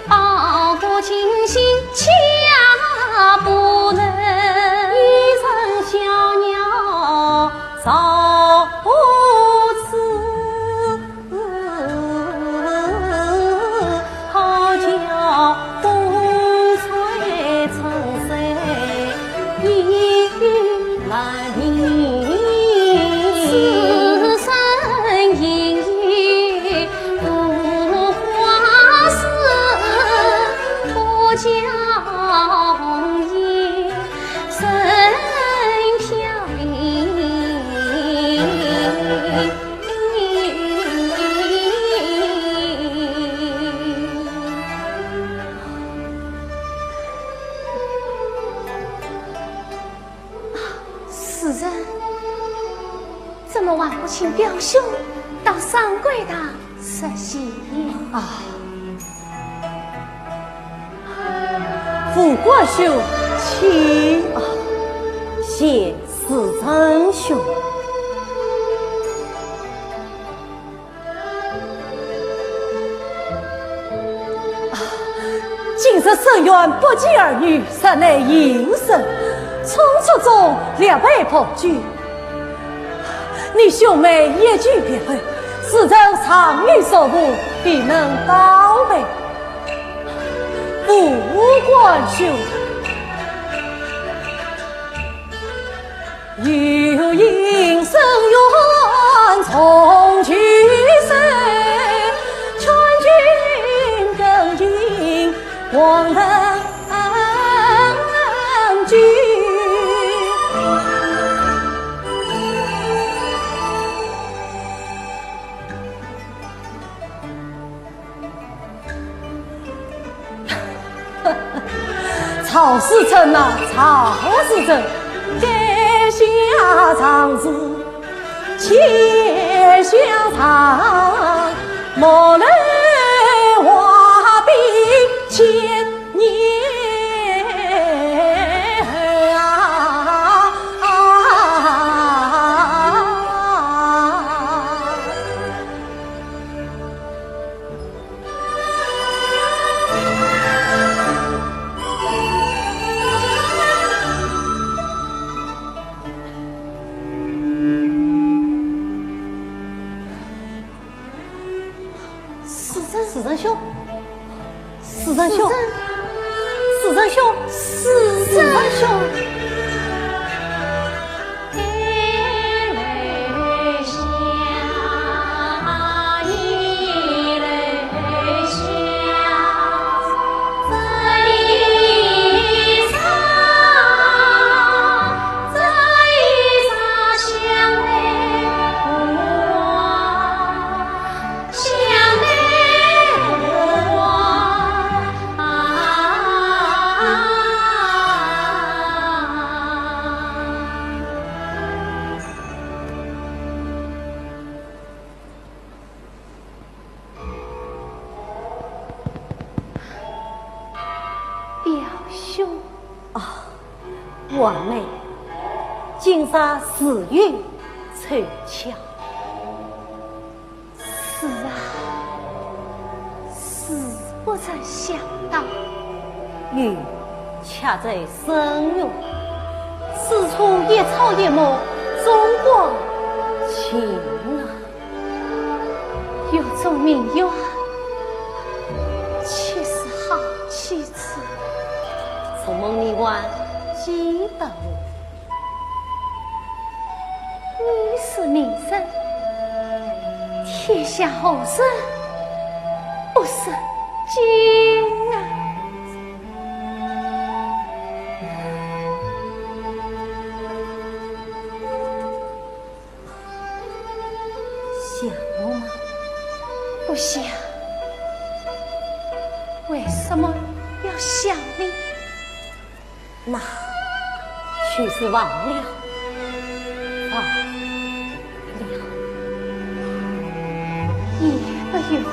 包括清新恰不能，一身小鸟赵无痴。 好叫风吹春水一篮平，此身隐隐不花似，不叫红颜身飘零。 夫人，怎么还不请表兄到上官堂设席？啊， 副官兄，请。啊，谢世子兄。啊，今日深院不见儿女，实乃应声，匆促中略备不及。 你兄妹一句别后，自然尚有所误，未能告白。副官兄，有应声愿从举手，劝君更尽 王文举。曹世成啊，曹世成，该下常事 且相长，莫论话比千年啊。 世成，世成兄，世成兄，世成兄，世成兄。表兄。啊， 王妹，今日时运凑巧。是啊，是不曾想到。运恰在申月，此处一草一木，终光晴啊。 月中明月，岂是好去处？承蒙你还记得我。你是名人，天下何人不识君啊？ 想我吗？不想。为什么要想你？那就是忘了，忘了。也不要忘，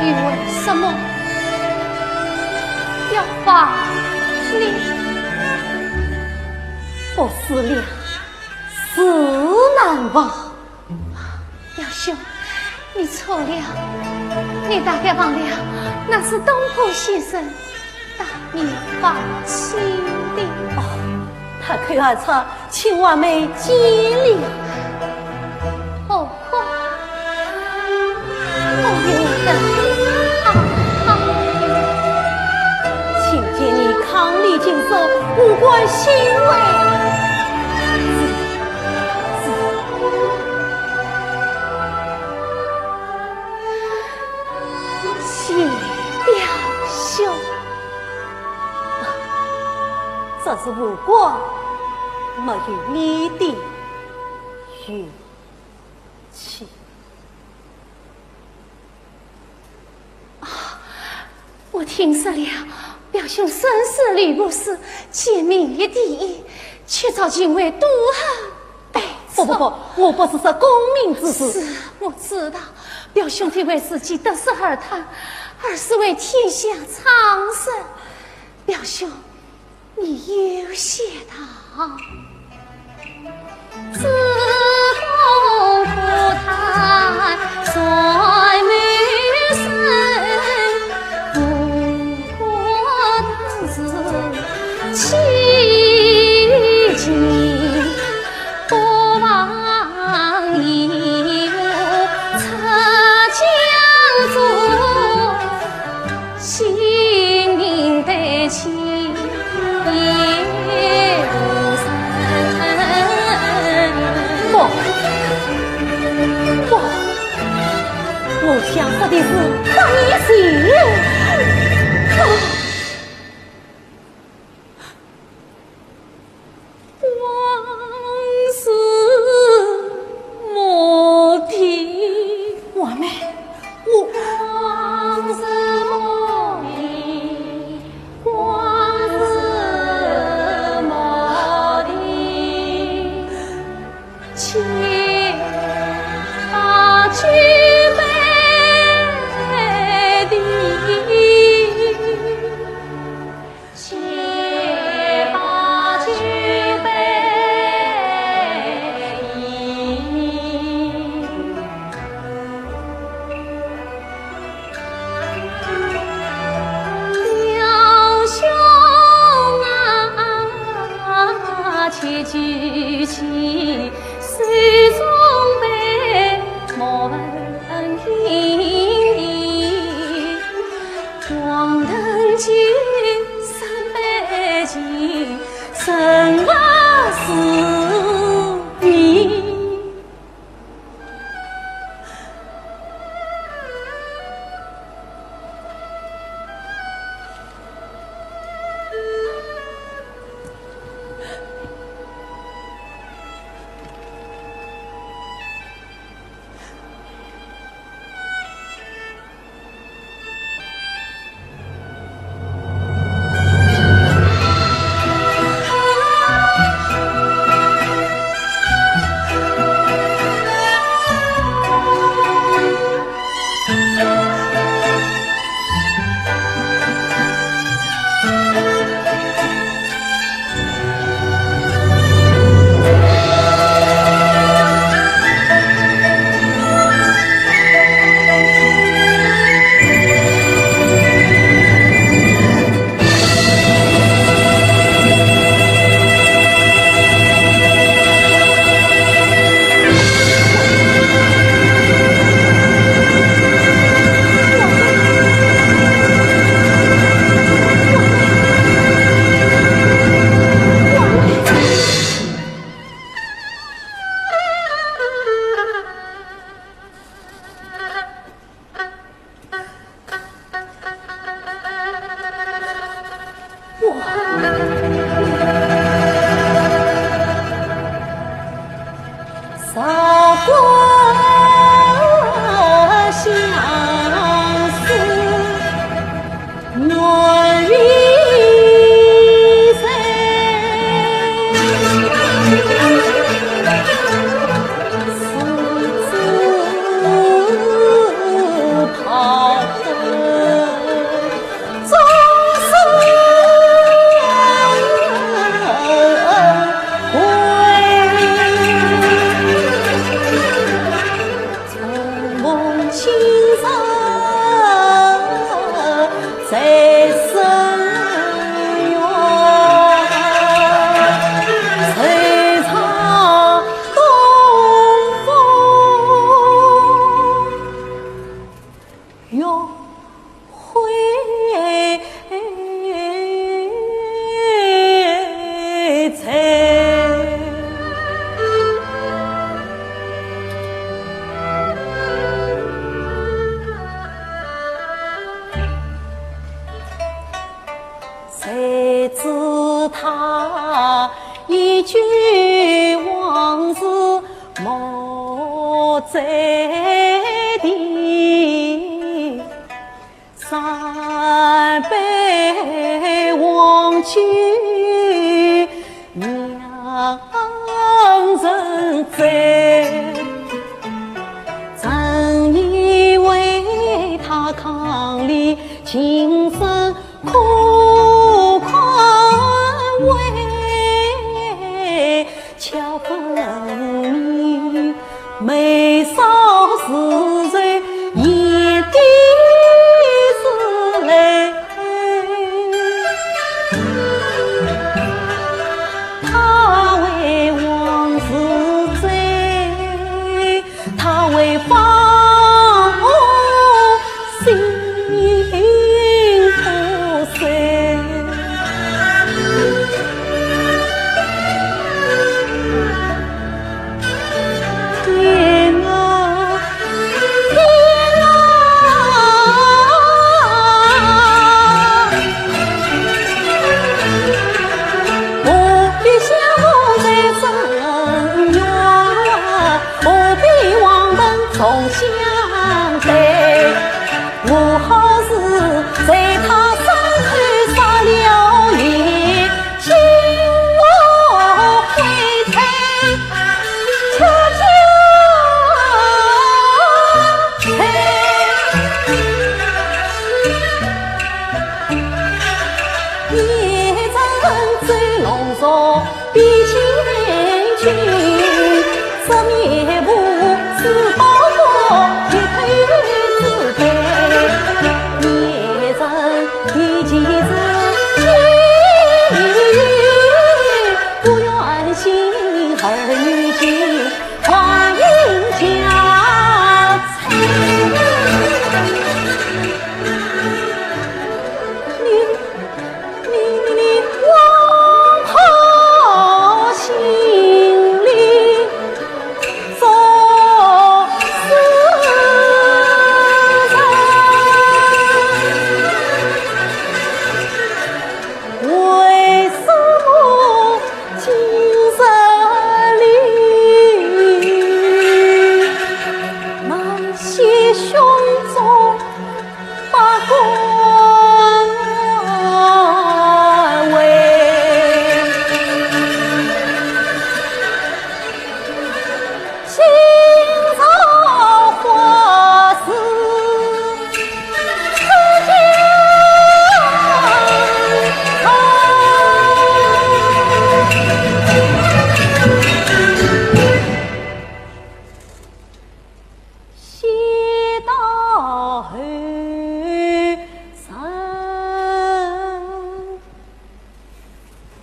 你为什么不要放你。不思量，自难忘。表兄，你错了，你大概忘了，那是东坡先生 搭你放亲的。哦，他口而出，请王妹见礼。何况我有个好好的，请见你伉俪俊秀，五官星辉。是，是。谢表兄。 这是无关，没有你的运气。啊，我听说了，表兄深识吕布时，见面一第一，却遭秦桧毒害。 不，不，不，我不是说功名之事。是，我知道，表兄非为自己得失而谈，而是为天下苍生。表兄，你有些道。不，不，我想说的是，他已死。王妹，我……谁知他一句往事莫再提，三杯黄酒让人醉。曾以为他伉俪情深 可宽慰，巧分明眉梢似愁，眼底是泪。他为往事醉， 他为芳华心不死。天啊，天啊！ 何必相逢在深渊，何必望能重相对？我好似在他伤口撒了盐，今我悔罪，却将罪。 一人醉龙吟比千金，遮面布似刀割，一口之杯。一人提起自己，不愿醒儿女情，还应家财。 你，你，你，你，王婆心里作死人，为什么今日里那些胸中 把官为心造化事，自家痛。 写到后人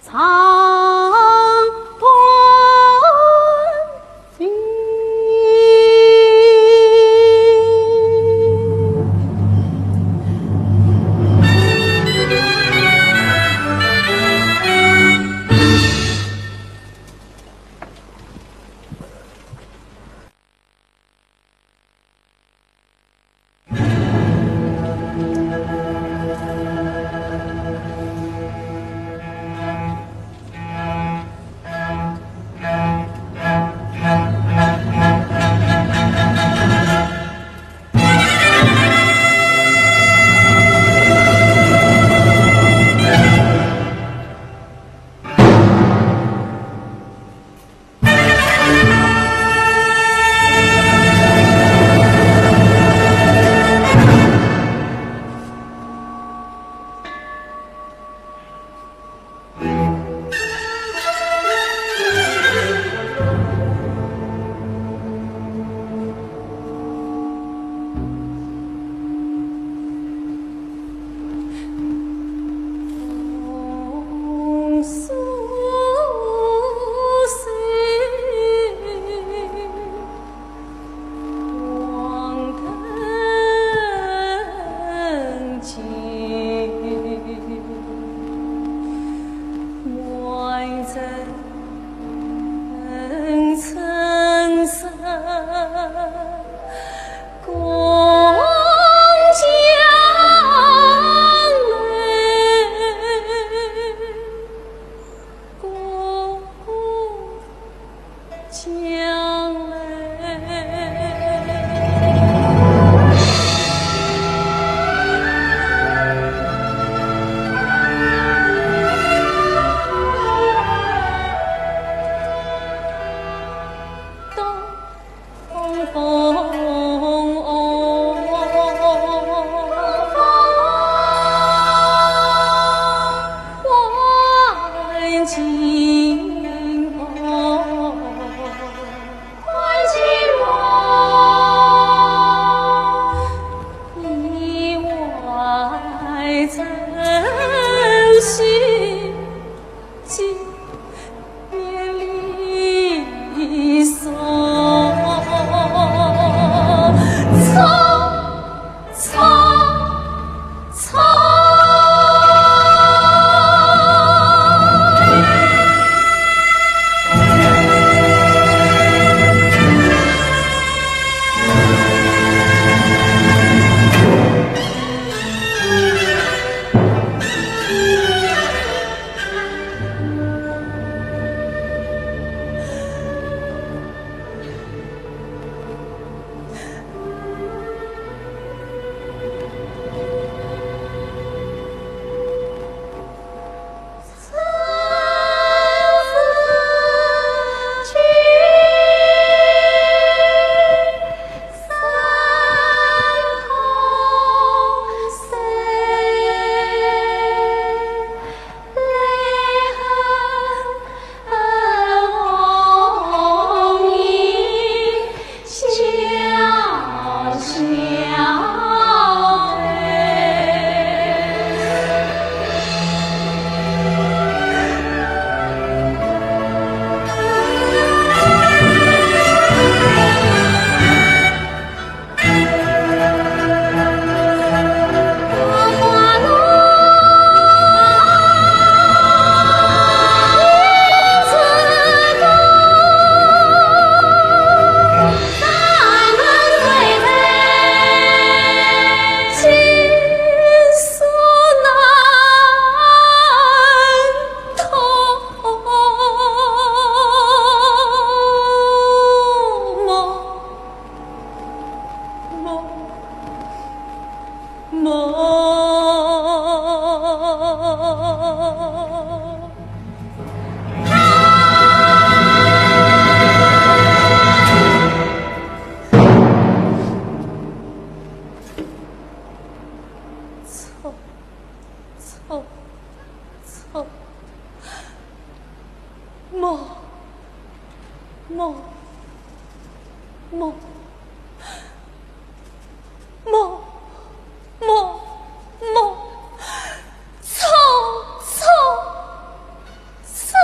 唱断情。操！操！操！莫！莫！莫！ 莫！莫！莫！操！操！操！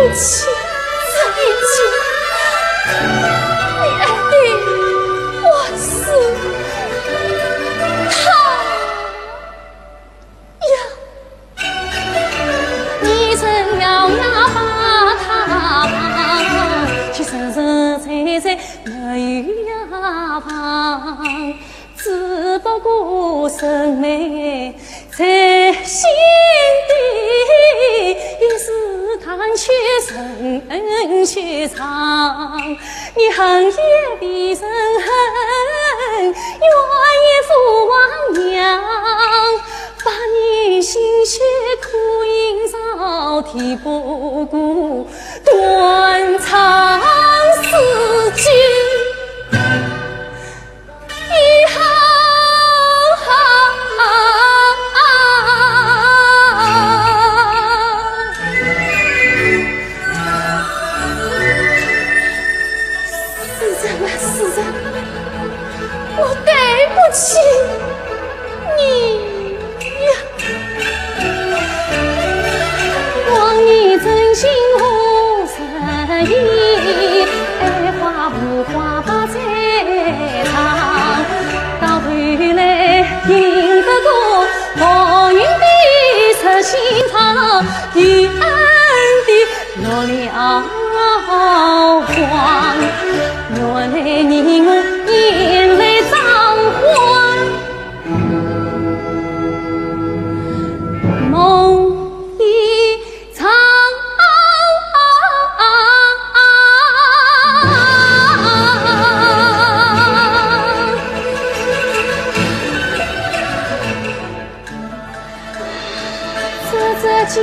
这一切，你爱的不是他呀。你真要呀把他放，其实是谁谁没有呀放，只不过是没 在心底也是叹气声息长。你恨也别人恨，怨也父王娘，把你心血苦饮朝天不顾，断肠四季。 以后。世人啊，世人，我对不起你呀。 望你真心和实意，爱花无花不在场，到头来赢不过好人的实心肠，有恩的落了荒，原来你我眼泪葬花。 梦一场。这这情。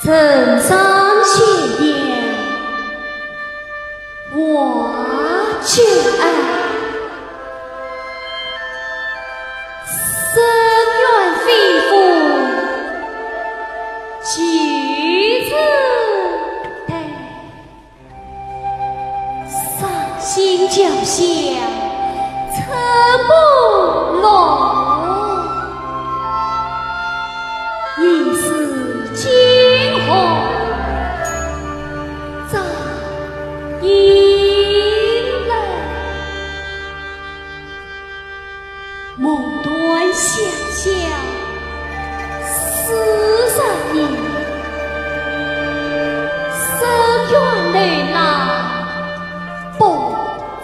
沉香斜阳，画卷岸，深院飞凤，旧时代。 赏心交相称不拢，疑是今后掌筱来。 梦断香消思少年，深院楼浪不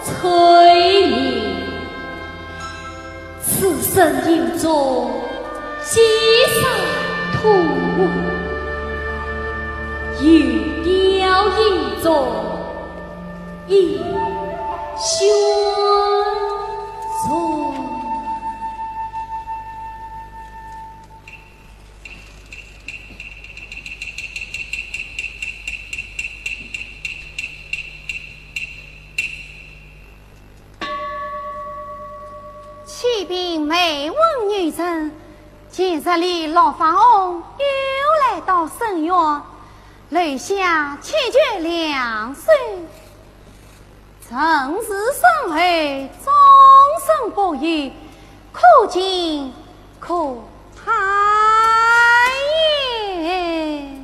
吹眠。此身影中，几许徒我，游雕影中， 一宣传。启禀梅王女臣，前日里陆法翁又来到深院， 楼下请求粮收，陈氏身后终身不遇，可惊可叹也。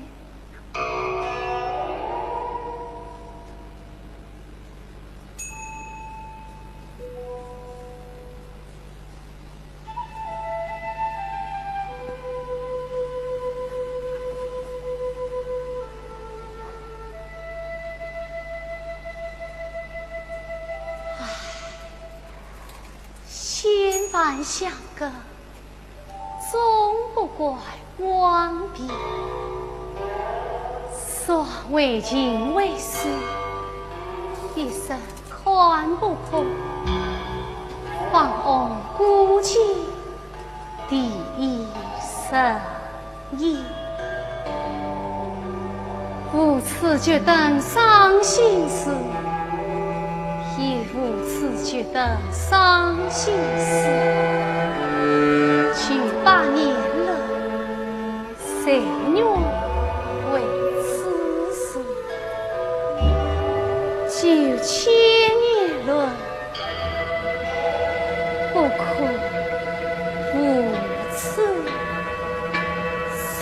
唉，千般相隔，终不改 往别，双为情为死，一生看不破。方翁孤寂，第一生也。无处寄托伤心事， 也无处寄托伤心事。九百年来，谁愿为此事？九千年来，不可无此事。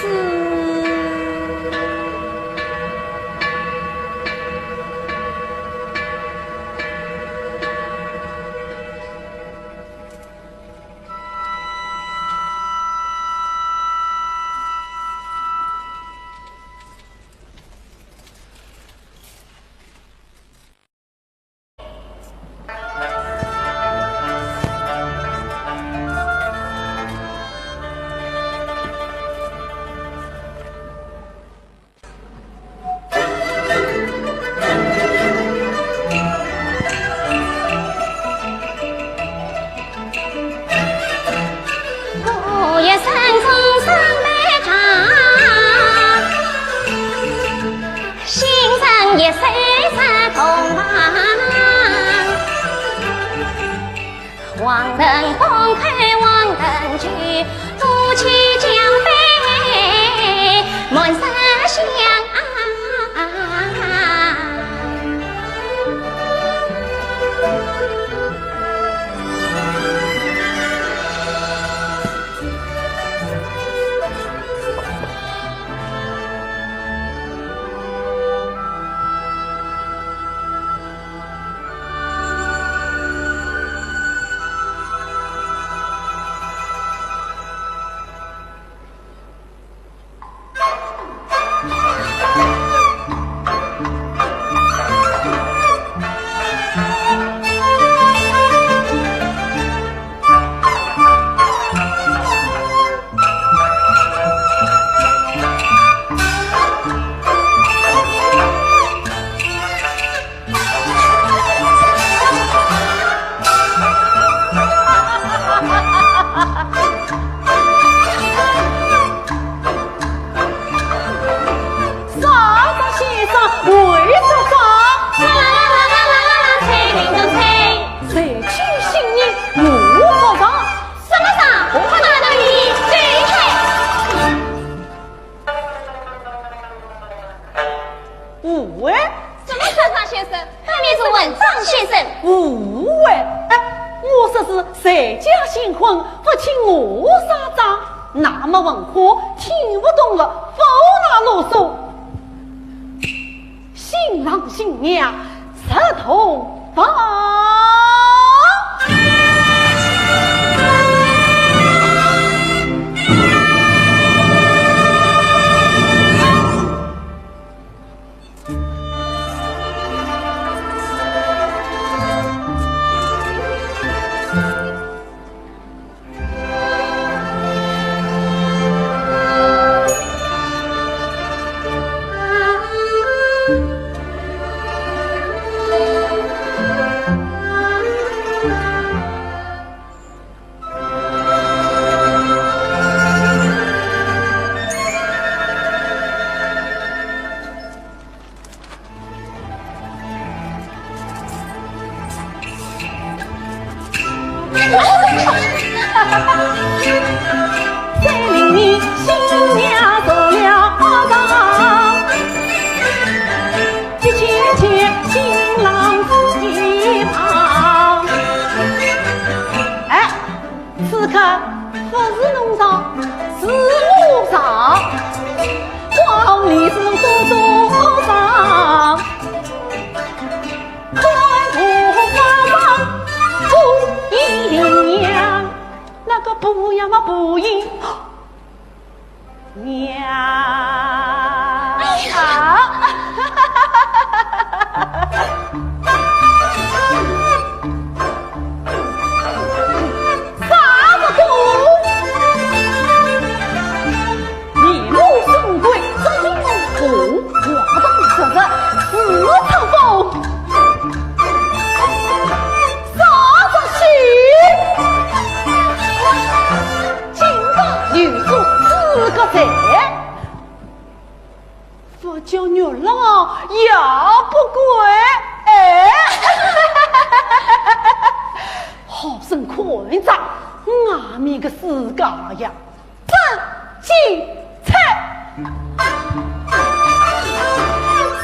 那么文化听不懂的，勿拿啰嗦。新郎新娘直通房。哎， 此刻勿是侬上，是我上，光里是侬多多上。看我花上不一样，那个不一样嘛不一样。 娘。哎呀！啥个功？面目生贵，真正红，我不是说是自称功。啥个喜？ 金榜题中四个字，不叫月老也不过。哎，好生看着，外面个世界呀，真精彩。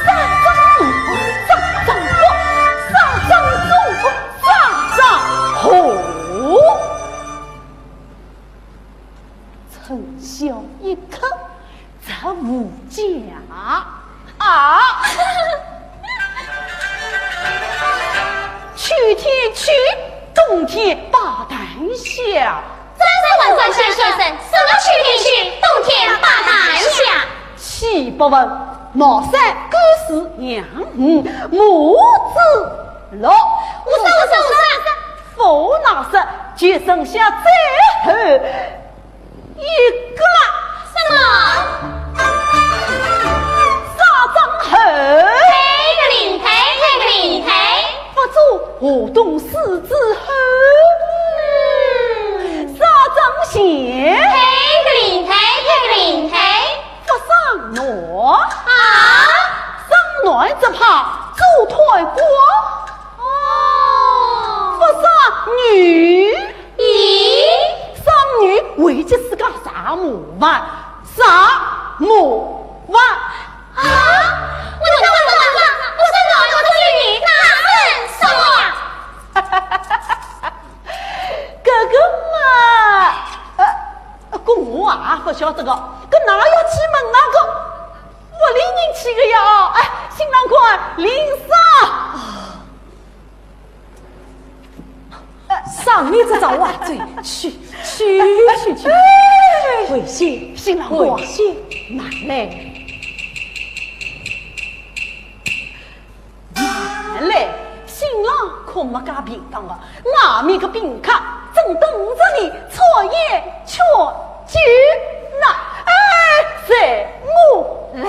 啥张龙，啥张虎，啥张龙，啥张虎。 春宵一刻值五甲啊！秋天去，冬天拜堂下。张三问张先生，什么秋天去，冬天拜堂下？岂不闻茅山搿是杨木母子乐。我说，我说，我说。 勿拿说，就剩下最后一个了。什么？啥张猴？推个灵推，推个灵推。不做河东狮子吼。嗯。啥张骞？推个灵推，推个灵推。不生卵。啊？生卵只怕做胎光。 哦。不生女。咦？生女为仔自家惹麻烦，惹麻烦。啊？我懂了，我懂了，我生卵，我做女，哪能说啊？搿个嘛，呃，搿我也勿晓得个，搿哪要去问那个屋里人去个呀？哎，新郎官，灵啥？ 上面这张话最去去去去，危险，新郎官，危险，难嘞，难嘞，新郎可没介便当个，外面个宾客正等着俚出言劝句呢。哎，随我来。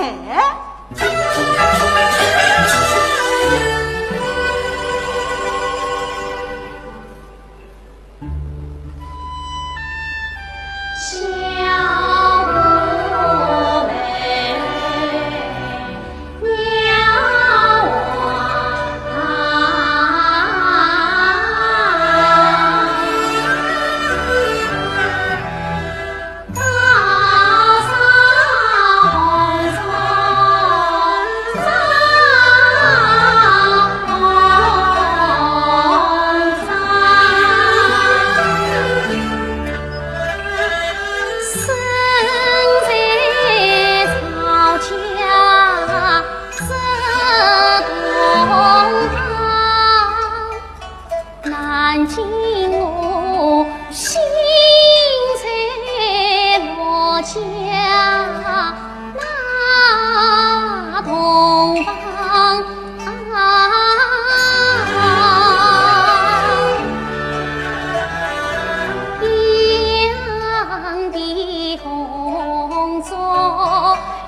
的红烛，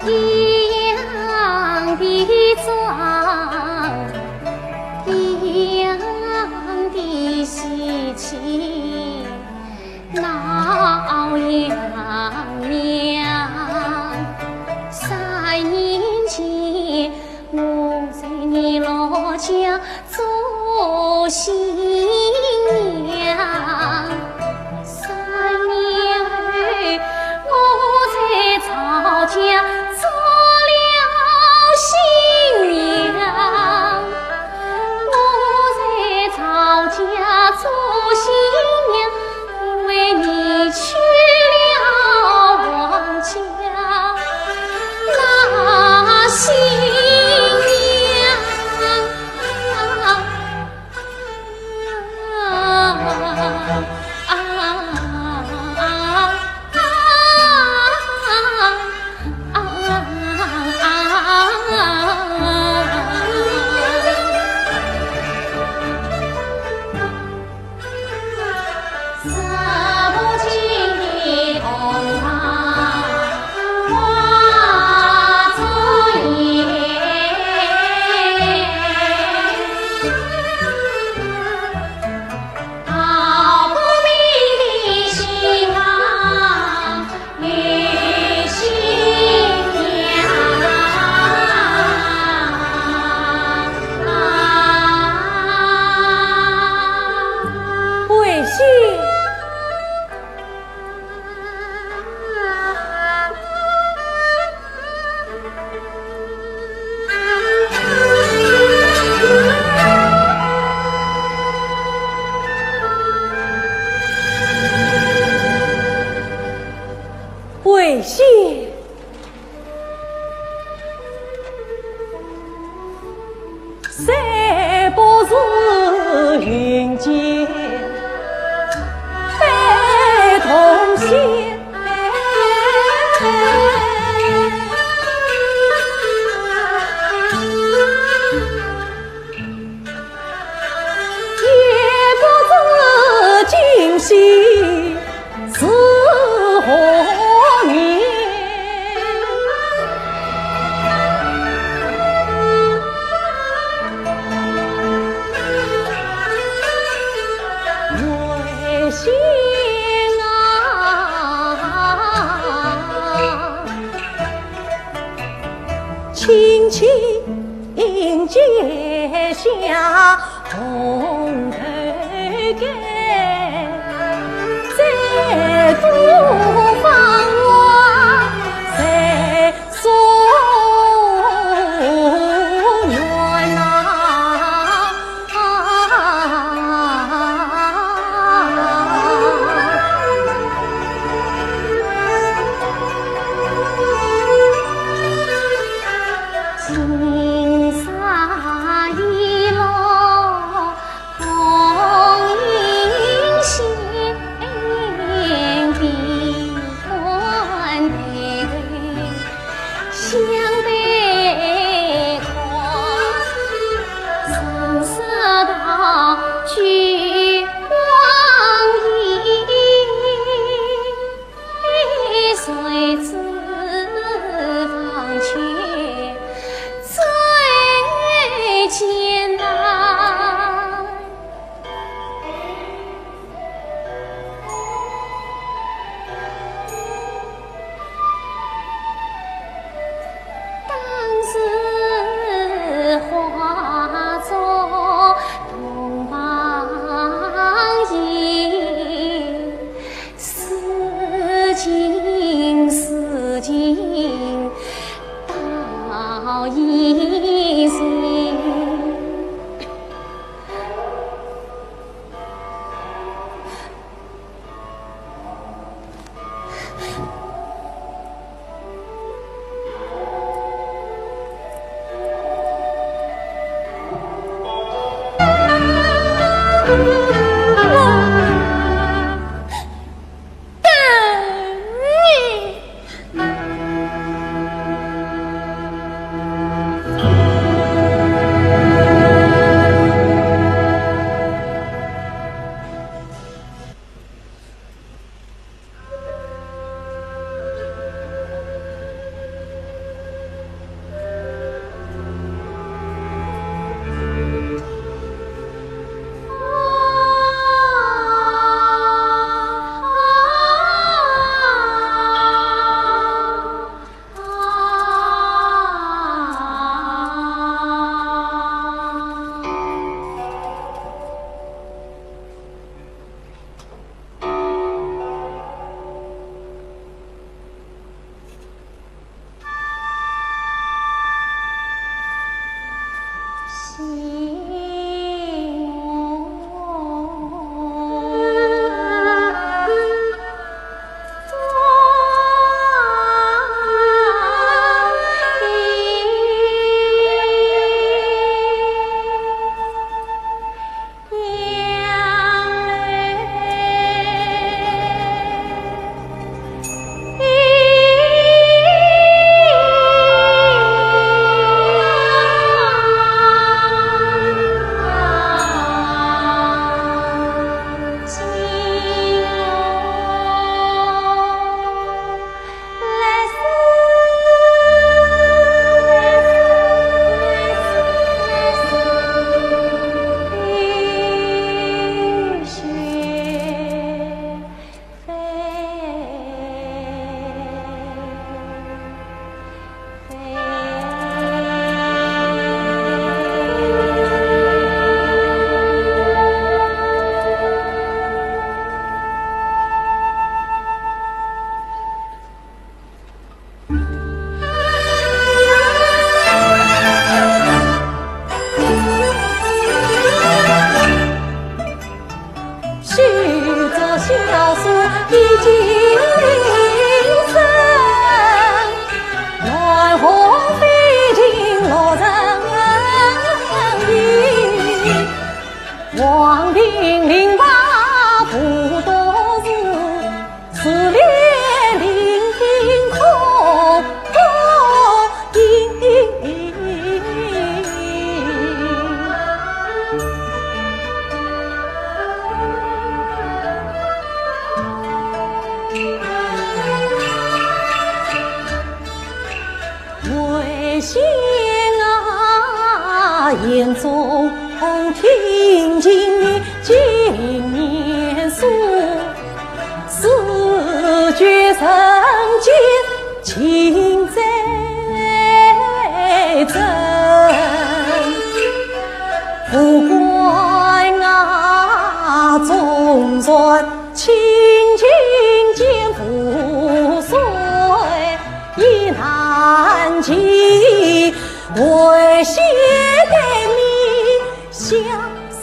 一样的妆，一样的喜气，闹洋洋。三年前，我在你老家 做新娘，三年后我在曹家做了新娘，我在曹家做新娘，因为你去了王家。 那新娘。啊，眼中听尽你今年数，四句人间情再真。不管啊，纵然 清贫贱富贵已难及，唯惜对你相思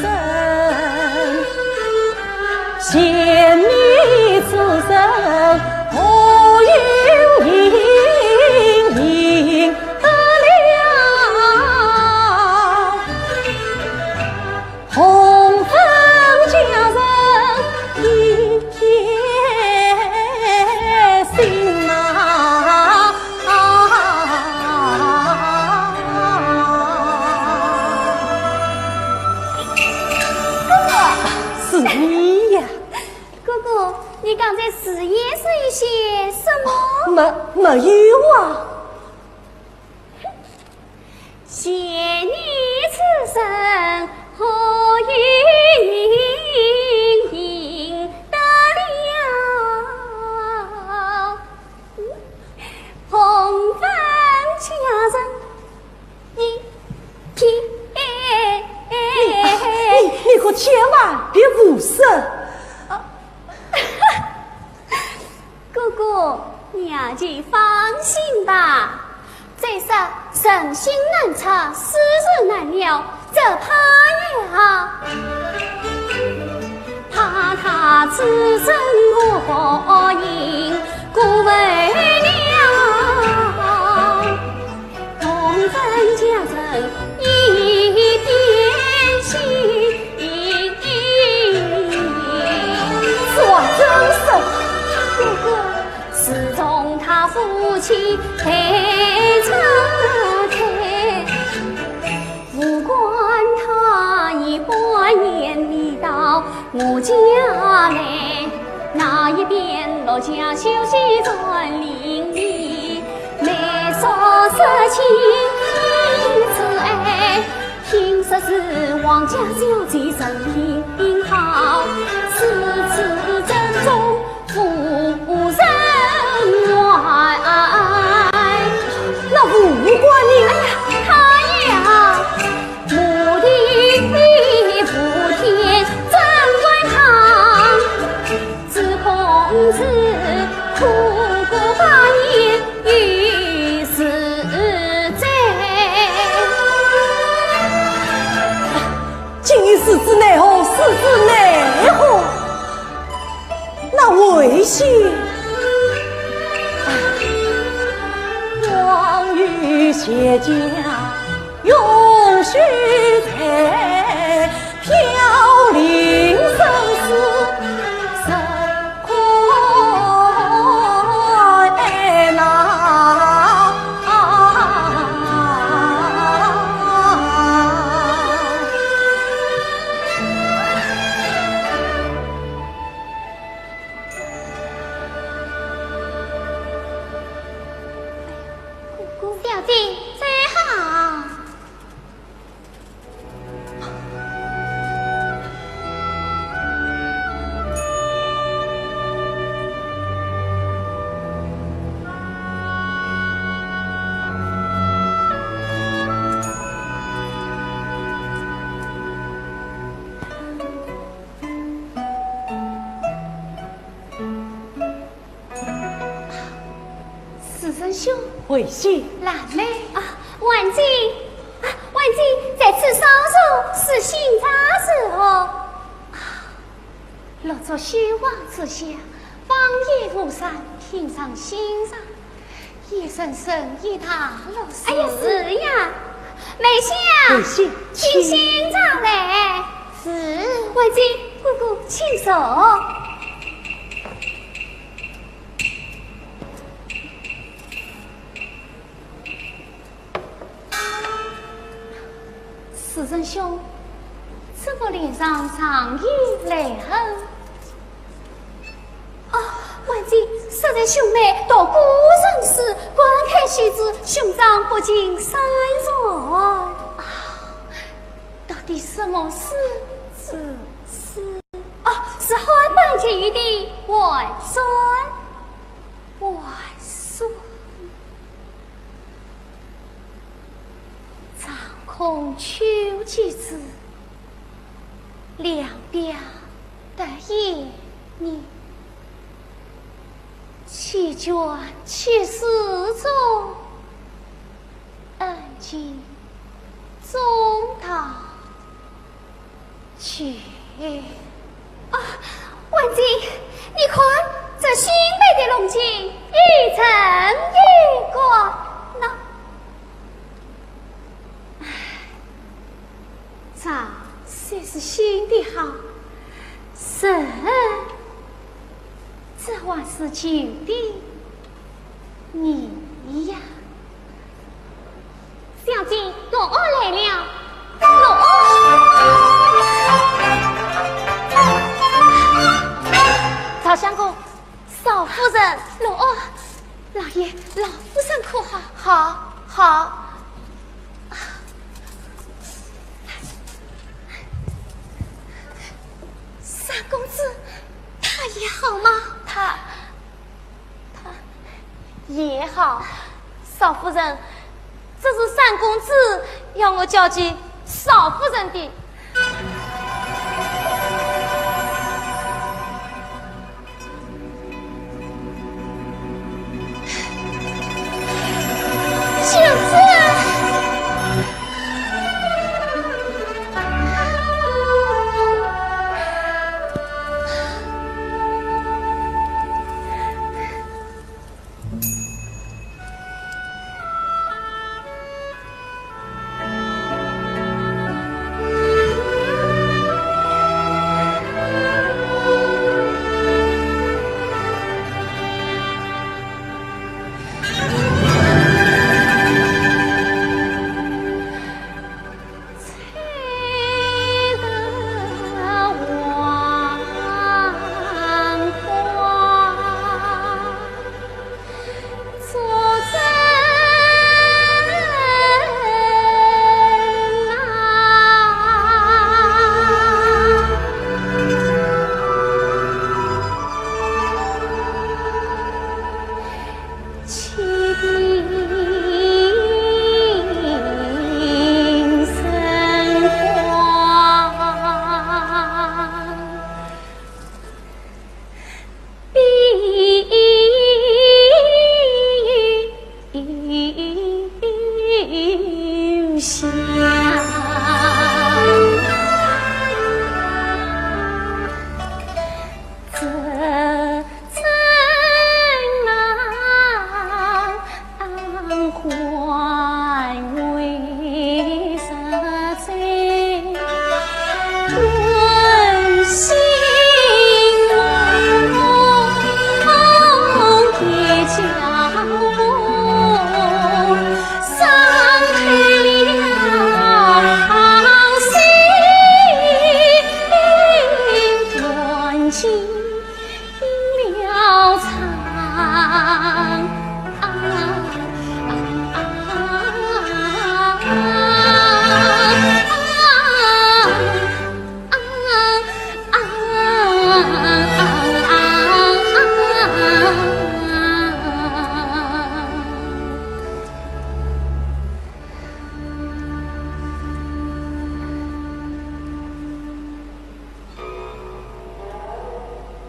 深。嫌你此生何有盈盈得了 红粉佳人一片心呐。是你呀。哥哥，你刚才是也是一些什么？没，没有啊。 嫌你此生何有盈盈得了红粉佳人一片。你，你，你可千万别胡说。啊， 哥哥，娘就放心吧。再说人心难测，世事难料，只怕呀，怕他此生无何因果未了。 红粉佳人一片心。是啊，真是。哥哥，自从他夫妻配拆开，不管他一半年里到 我家来，那一边落家休息转林里，媒妁之情之爱，听说是王家小姐人品好，如此正宗无人外。那无官呢？哎呀，他呀， 母的福田怎管他，只恐是苦过八年又是罪。今日是死之奈何，死之奈何？那为妻，望与谢家 永续在飘零生死，实可爱呐。小姐，走好。 世珍兄，慧心。兰妹。啊，婉姐，啊，婉姐，在此稍坐，是新茶热哦。啊，落座绣鞋之下，望眼无神，品尝新茶，也真是一大乐事。哎呀，是呀，梅香，慧心，请新茶来。是。婉姐，哥哥，请坐。 世珍兄，怎么脸上常有泪痕？哦，婉姐，是这位兄妹读古人诗，观看须知，兄长不禁潸然。啊，到底什么诗？这诗？哦，是汉班结义的《还酸》。《还酸》。常空秋季至， 凉表得炎热，弃卷七十中，恩情重道绝。啊，文静，你看，这新备的龙井已成一官呐。 唉，茶虽是新的好，人这还是旧的。你呀，小姐，罗奥来了，罗奥。赵相公， 少夫人。罗奥，老爷，老夫人可好？好，好。三公子，他也好吗？他，他也好。少夫人，这是三公子要我交给少夫人的。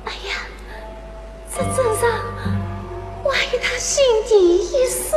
哎呀，这镇上还有他新的一世。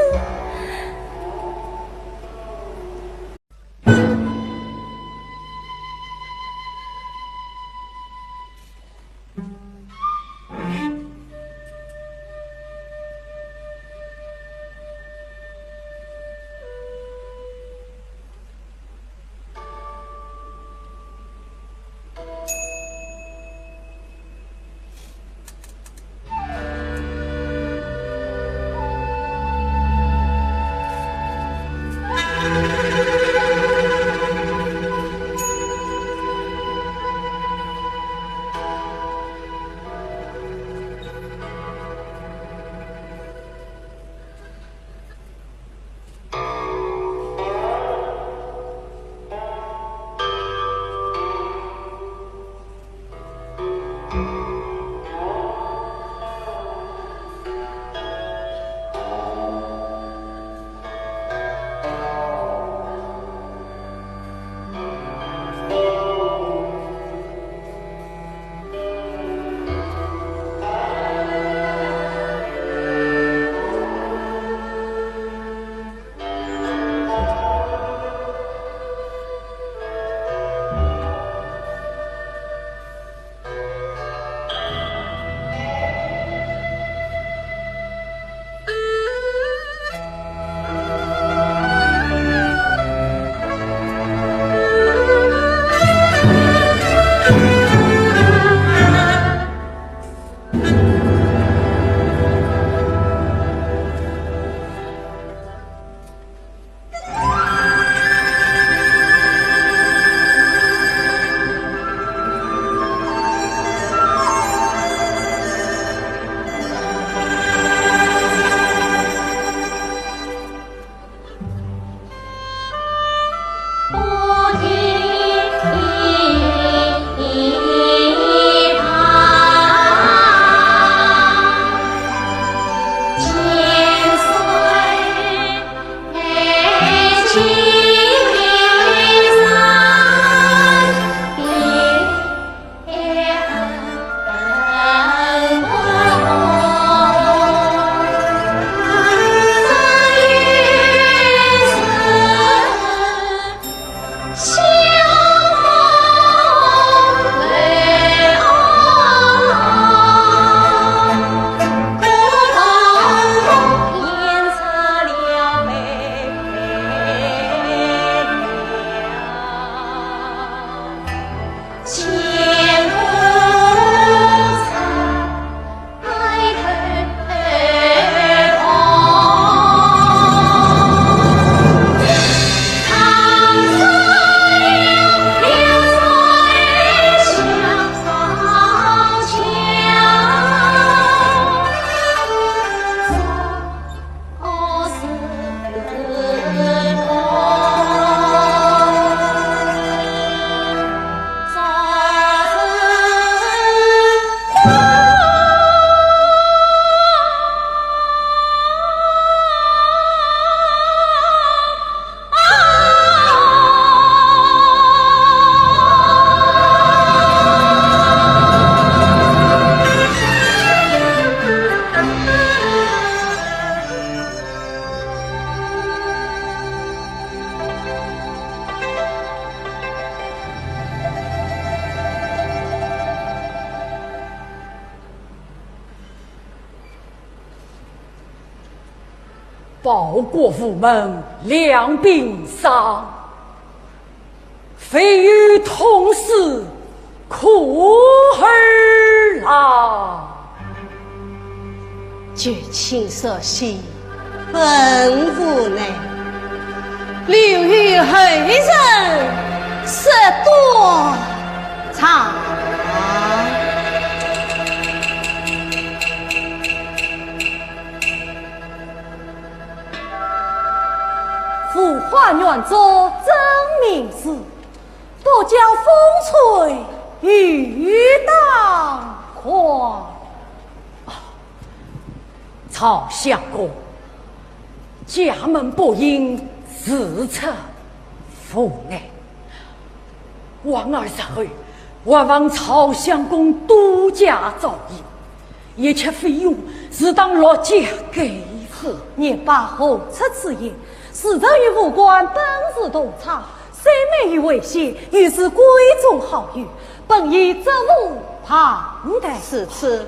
报国无门，两鬓霜，唯有痛死苦儿郎。绝情色系，本无奈，留与后人说断肠。 浮花院作真名字，不教风吹雨当狂。啊，曹相公，家门不幸，自出府来。 王二日后，还望曹相公多加照应，一切费用自当陆家给付。你把何出此言？事成与武官本是同窗，虽没有危险，亦是闺中好友，本已责无旁贷。如此，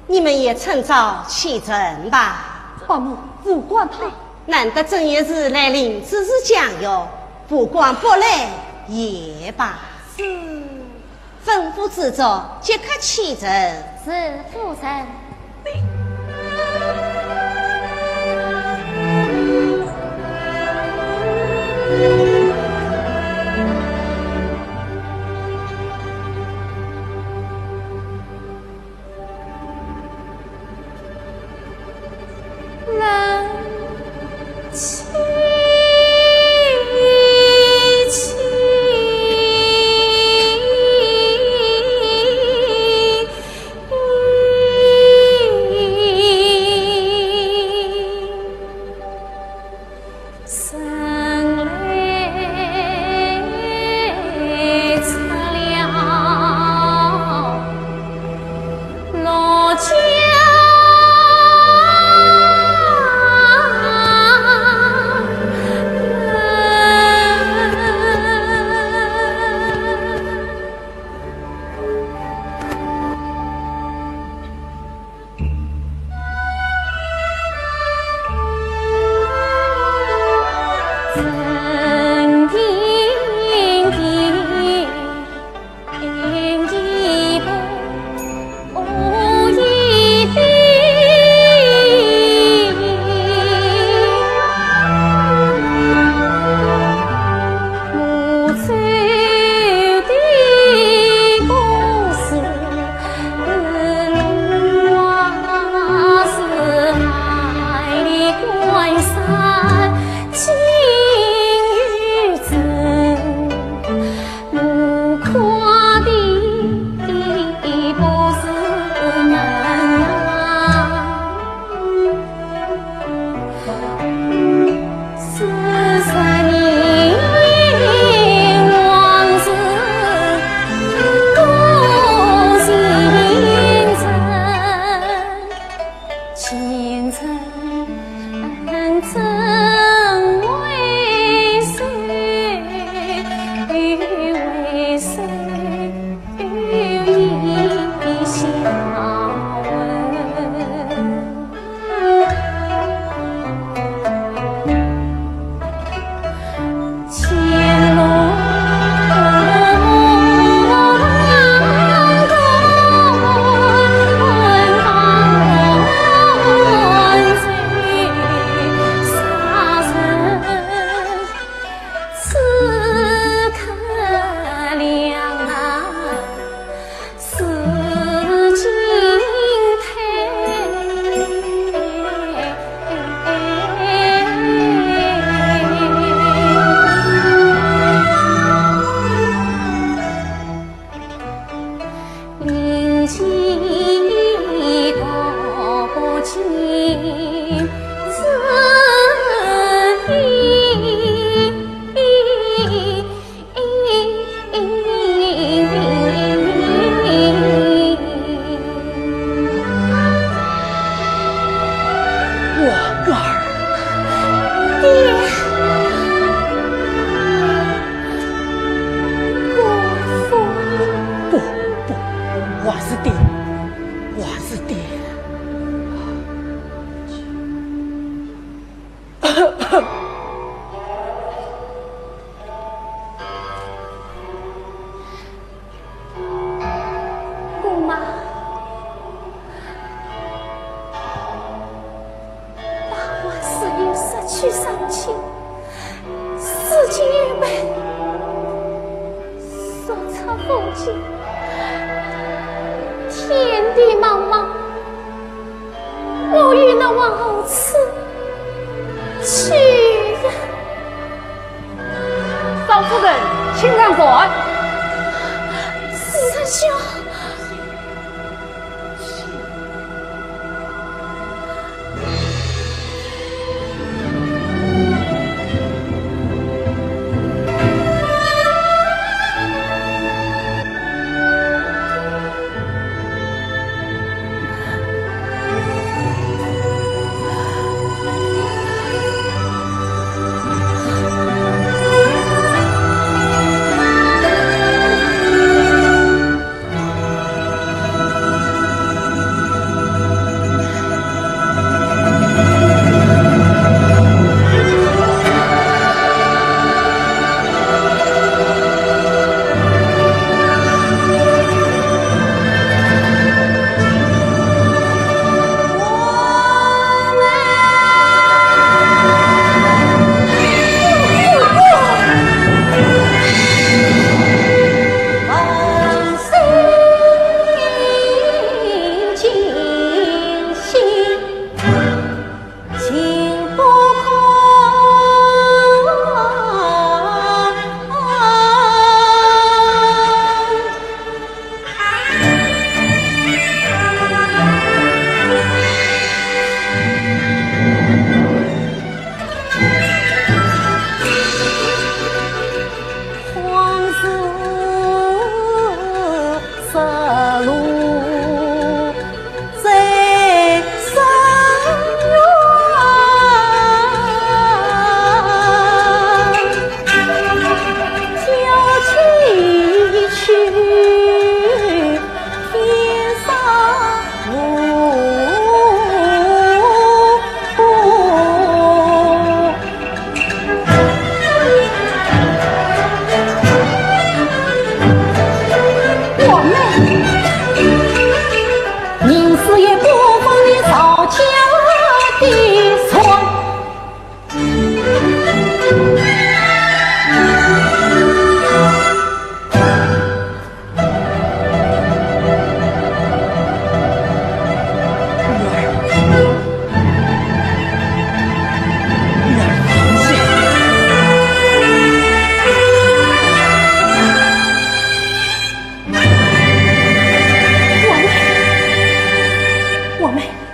你们也趁早启程吧。伯母，武官他……难得正月时来临，只是讲哟，武官不来也罢。是。吩咐之中，即刻启程。是，夫人。往何处去呀？少夫人，请上船。师兄。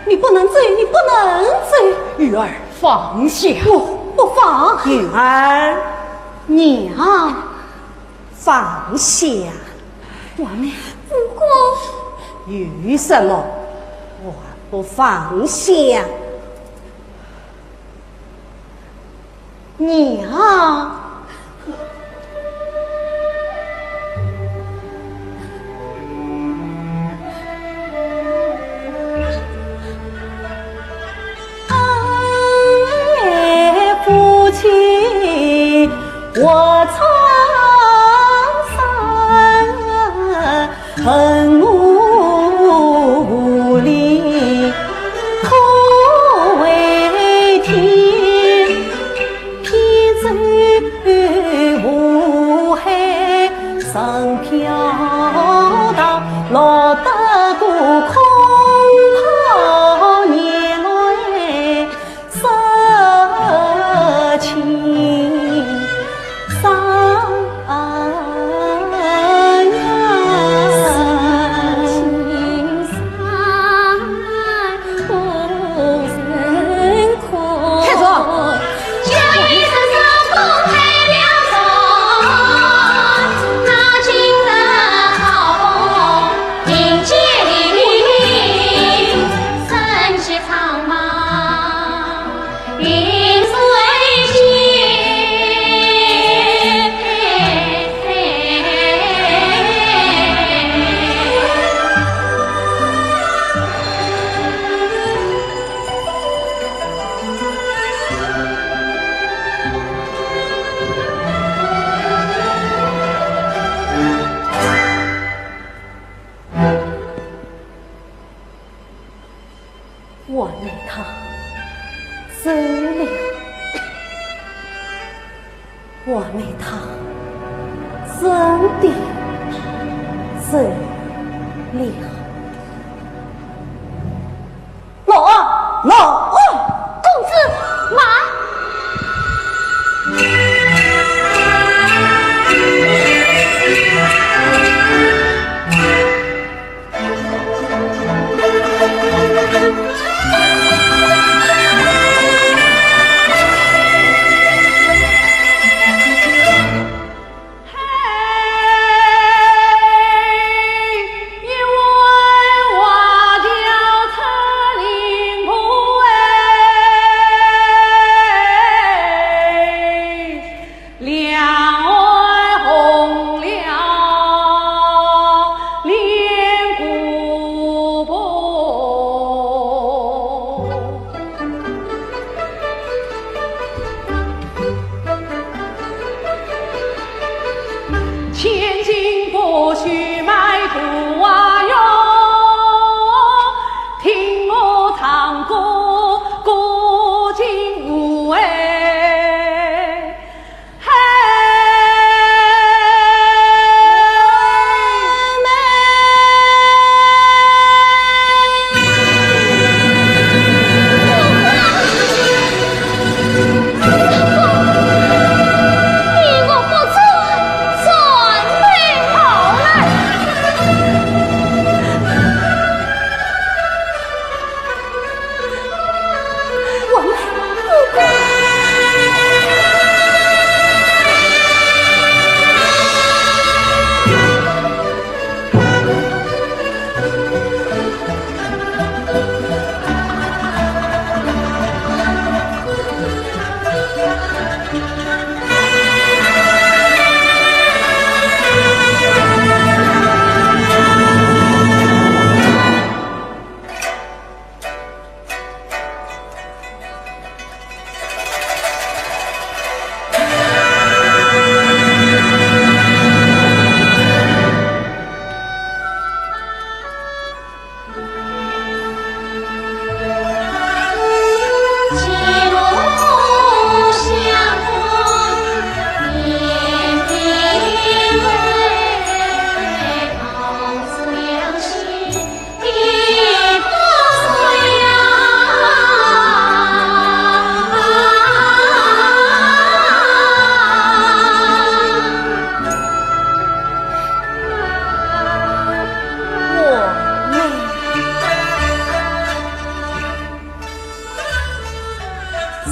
你不能走，你不能走。玉儿，放下。我不放。玉儿，娘，放下。我们不过……有什么还不放下？娘。我与他走了，我与他真的走了。老二，老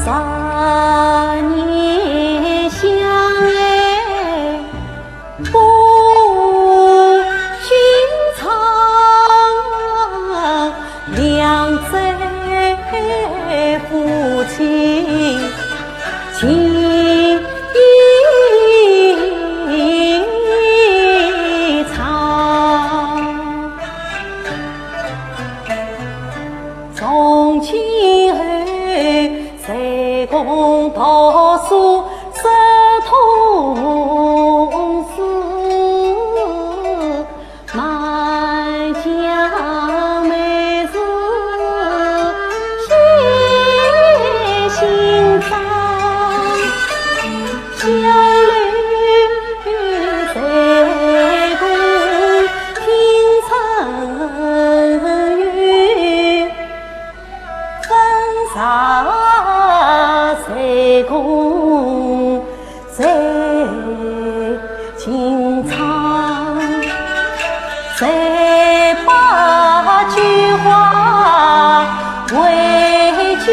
十年相爱不寻常，两对夫妻情意长。 从今后，谁共读书，识通事，满家美事，记心上。 小楼谁共听春雨，分茶谁共醉清唱。 谁把菊花为君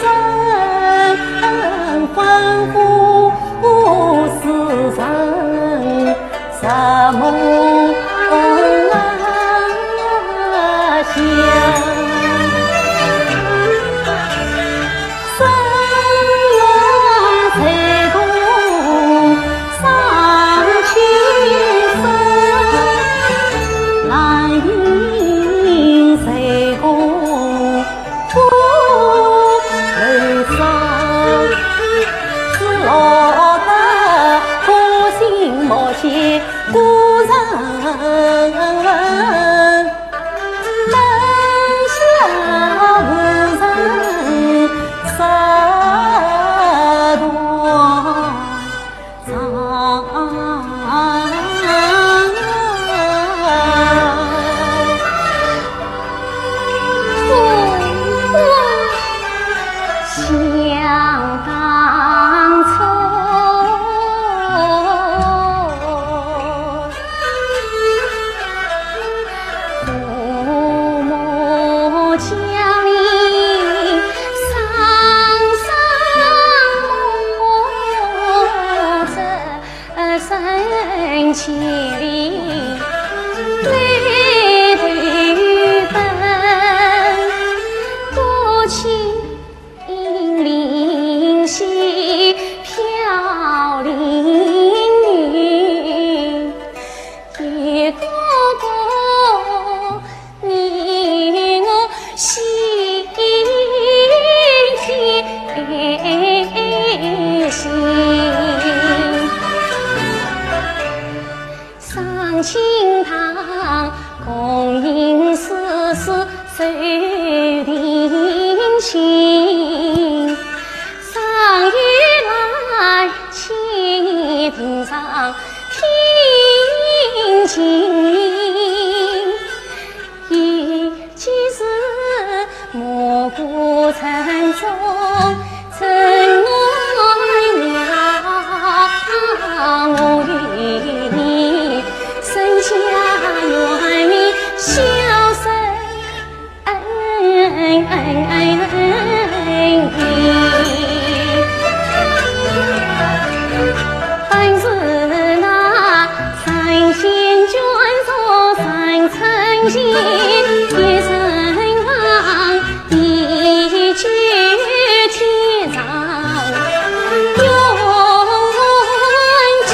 赠，欢呼世人日暮香。 想当初，父母教你生生母子，身千里泪头奔，多情 零零兮飘零云，一个个你我心牵心。 上清堂，共饮诗书，手定心。上楼来，启平上，听琴。 一记事，暮鼓晨钟，真爱呀，我与你，身家远离，消失恩怨。 本是那神仙眷属三生情，一生忘，地久天长，永结。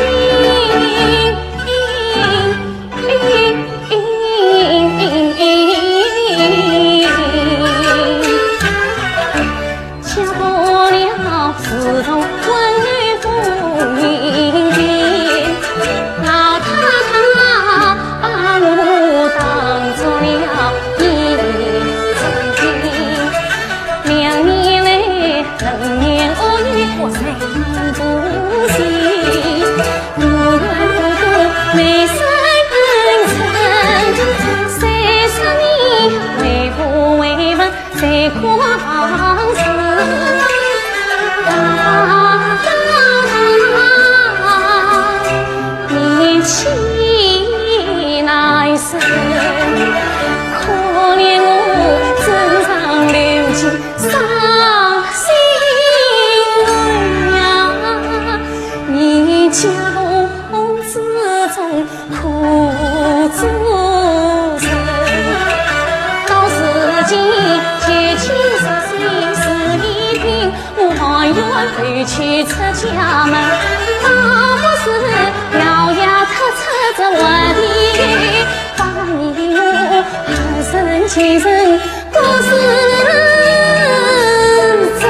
回去出家门，倒不是摇摇出出这活地，把你我二人情深都是真。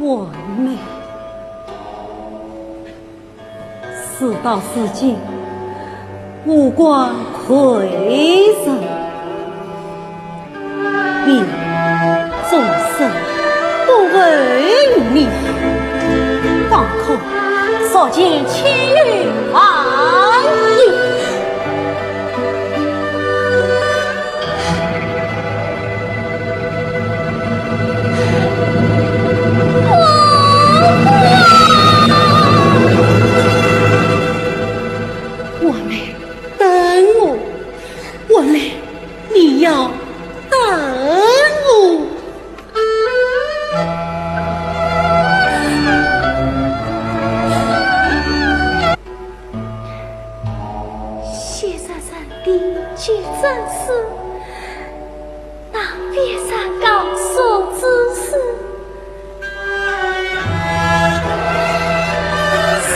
完美。事到如今，无关贵人，你终身不为你，方可说尽千言万语。 我们等我，我们，你要等我。 昔日认定结真丝，当面上告诉之事，世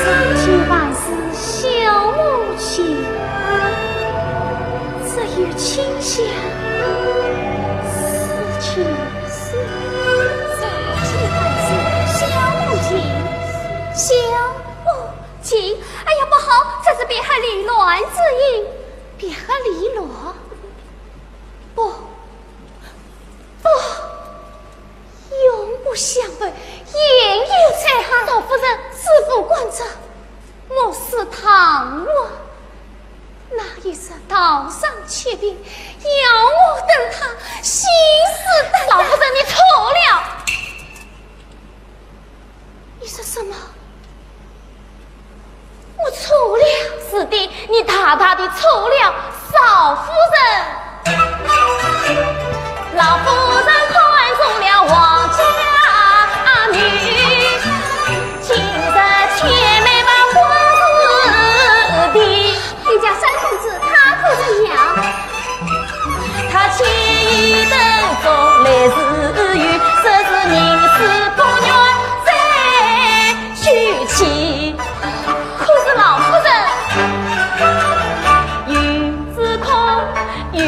间万事小无情，只有卿相，世间事，世间万事小无情，小无情。哎呀，不好，这是别河离乱之音。别河离乱？不，不，永不相违，言犹在耳。老夫人，师父关照，莫使堂皇。那一日道上结冰，要我等他，心似刀割。老夫人，你错了。 你说什么？我错了？是的，你大大的错了，少夫人。老夫人看中了王家女，今日千万不可的。 你家三公子他可怎样？他前一等中来是有，说是名士公园再举起。可是老夫人，有子康，有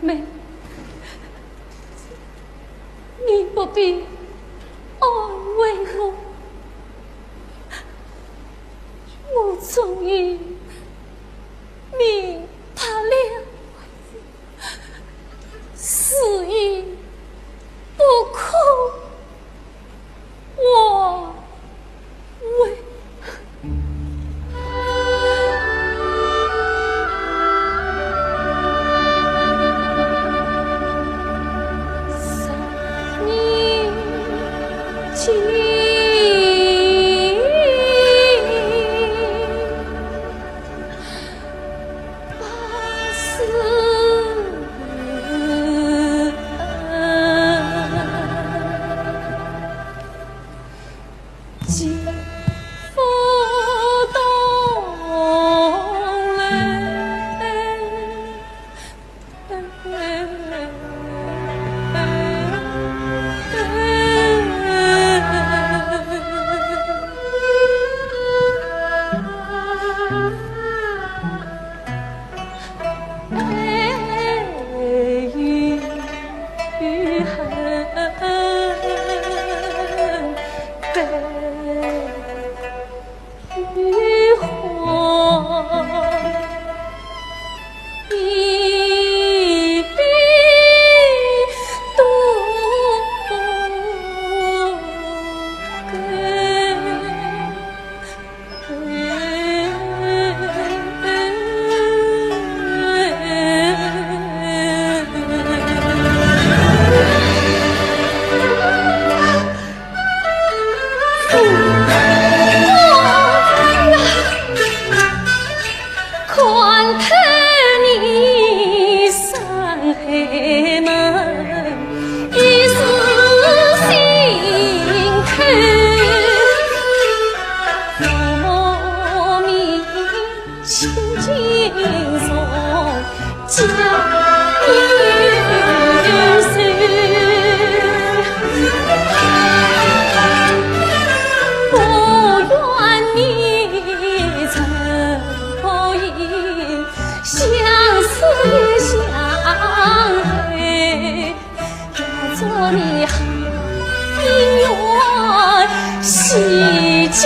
妹，你不必安慰我，我终于明白了，死亦不可活。 看透你山海门，一世心口。父母面前尽忠，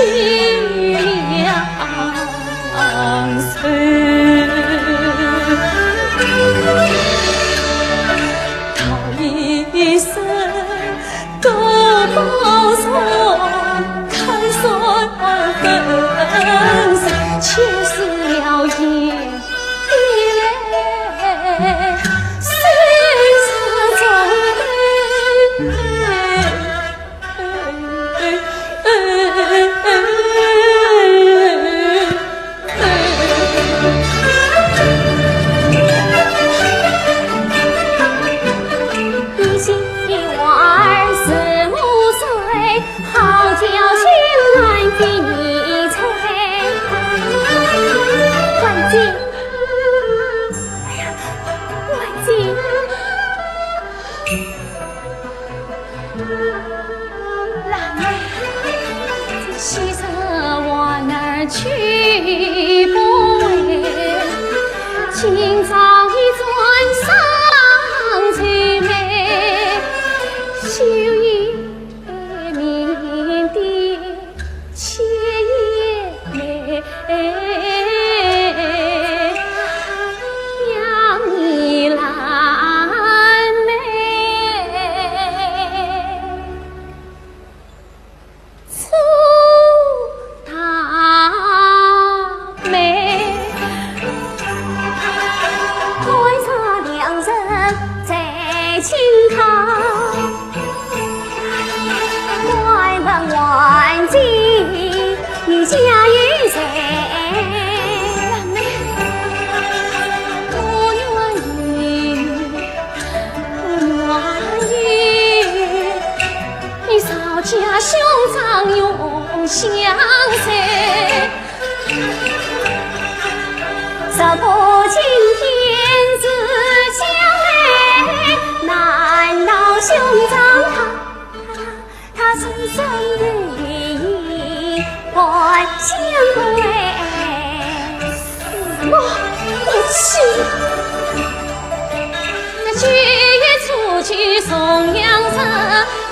重阳春，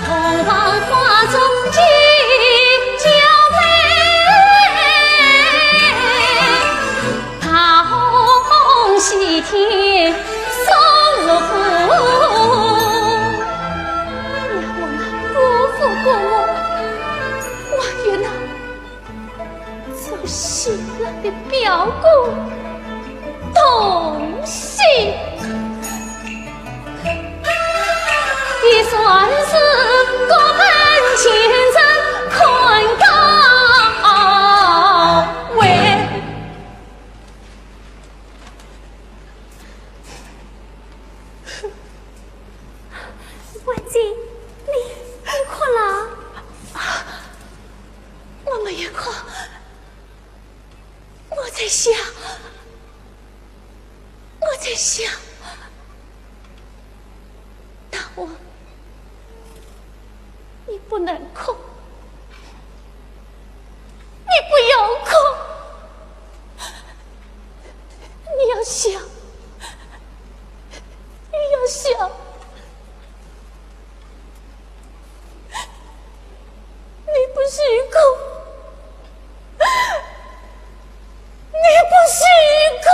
洞房花烛几娇美，桃红喜帖送入户。娘，我那辜负过我，还有那 做新郎的表哥同喜。也算是各门前人看高位。文姐，你，你哭了？ 我没有哭，我在想，我在想，大王，你不能哭，你不要哭，你要想，你要想。 你不许哭，你不许哭。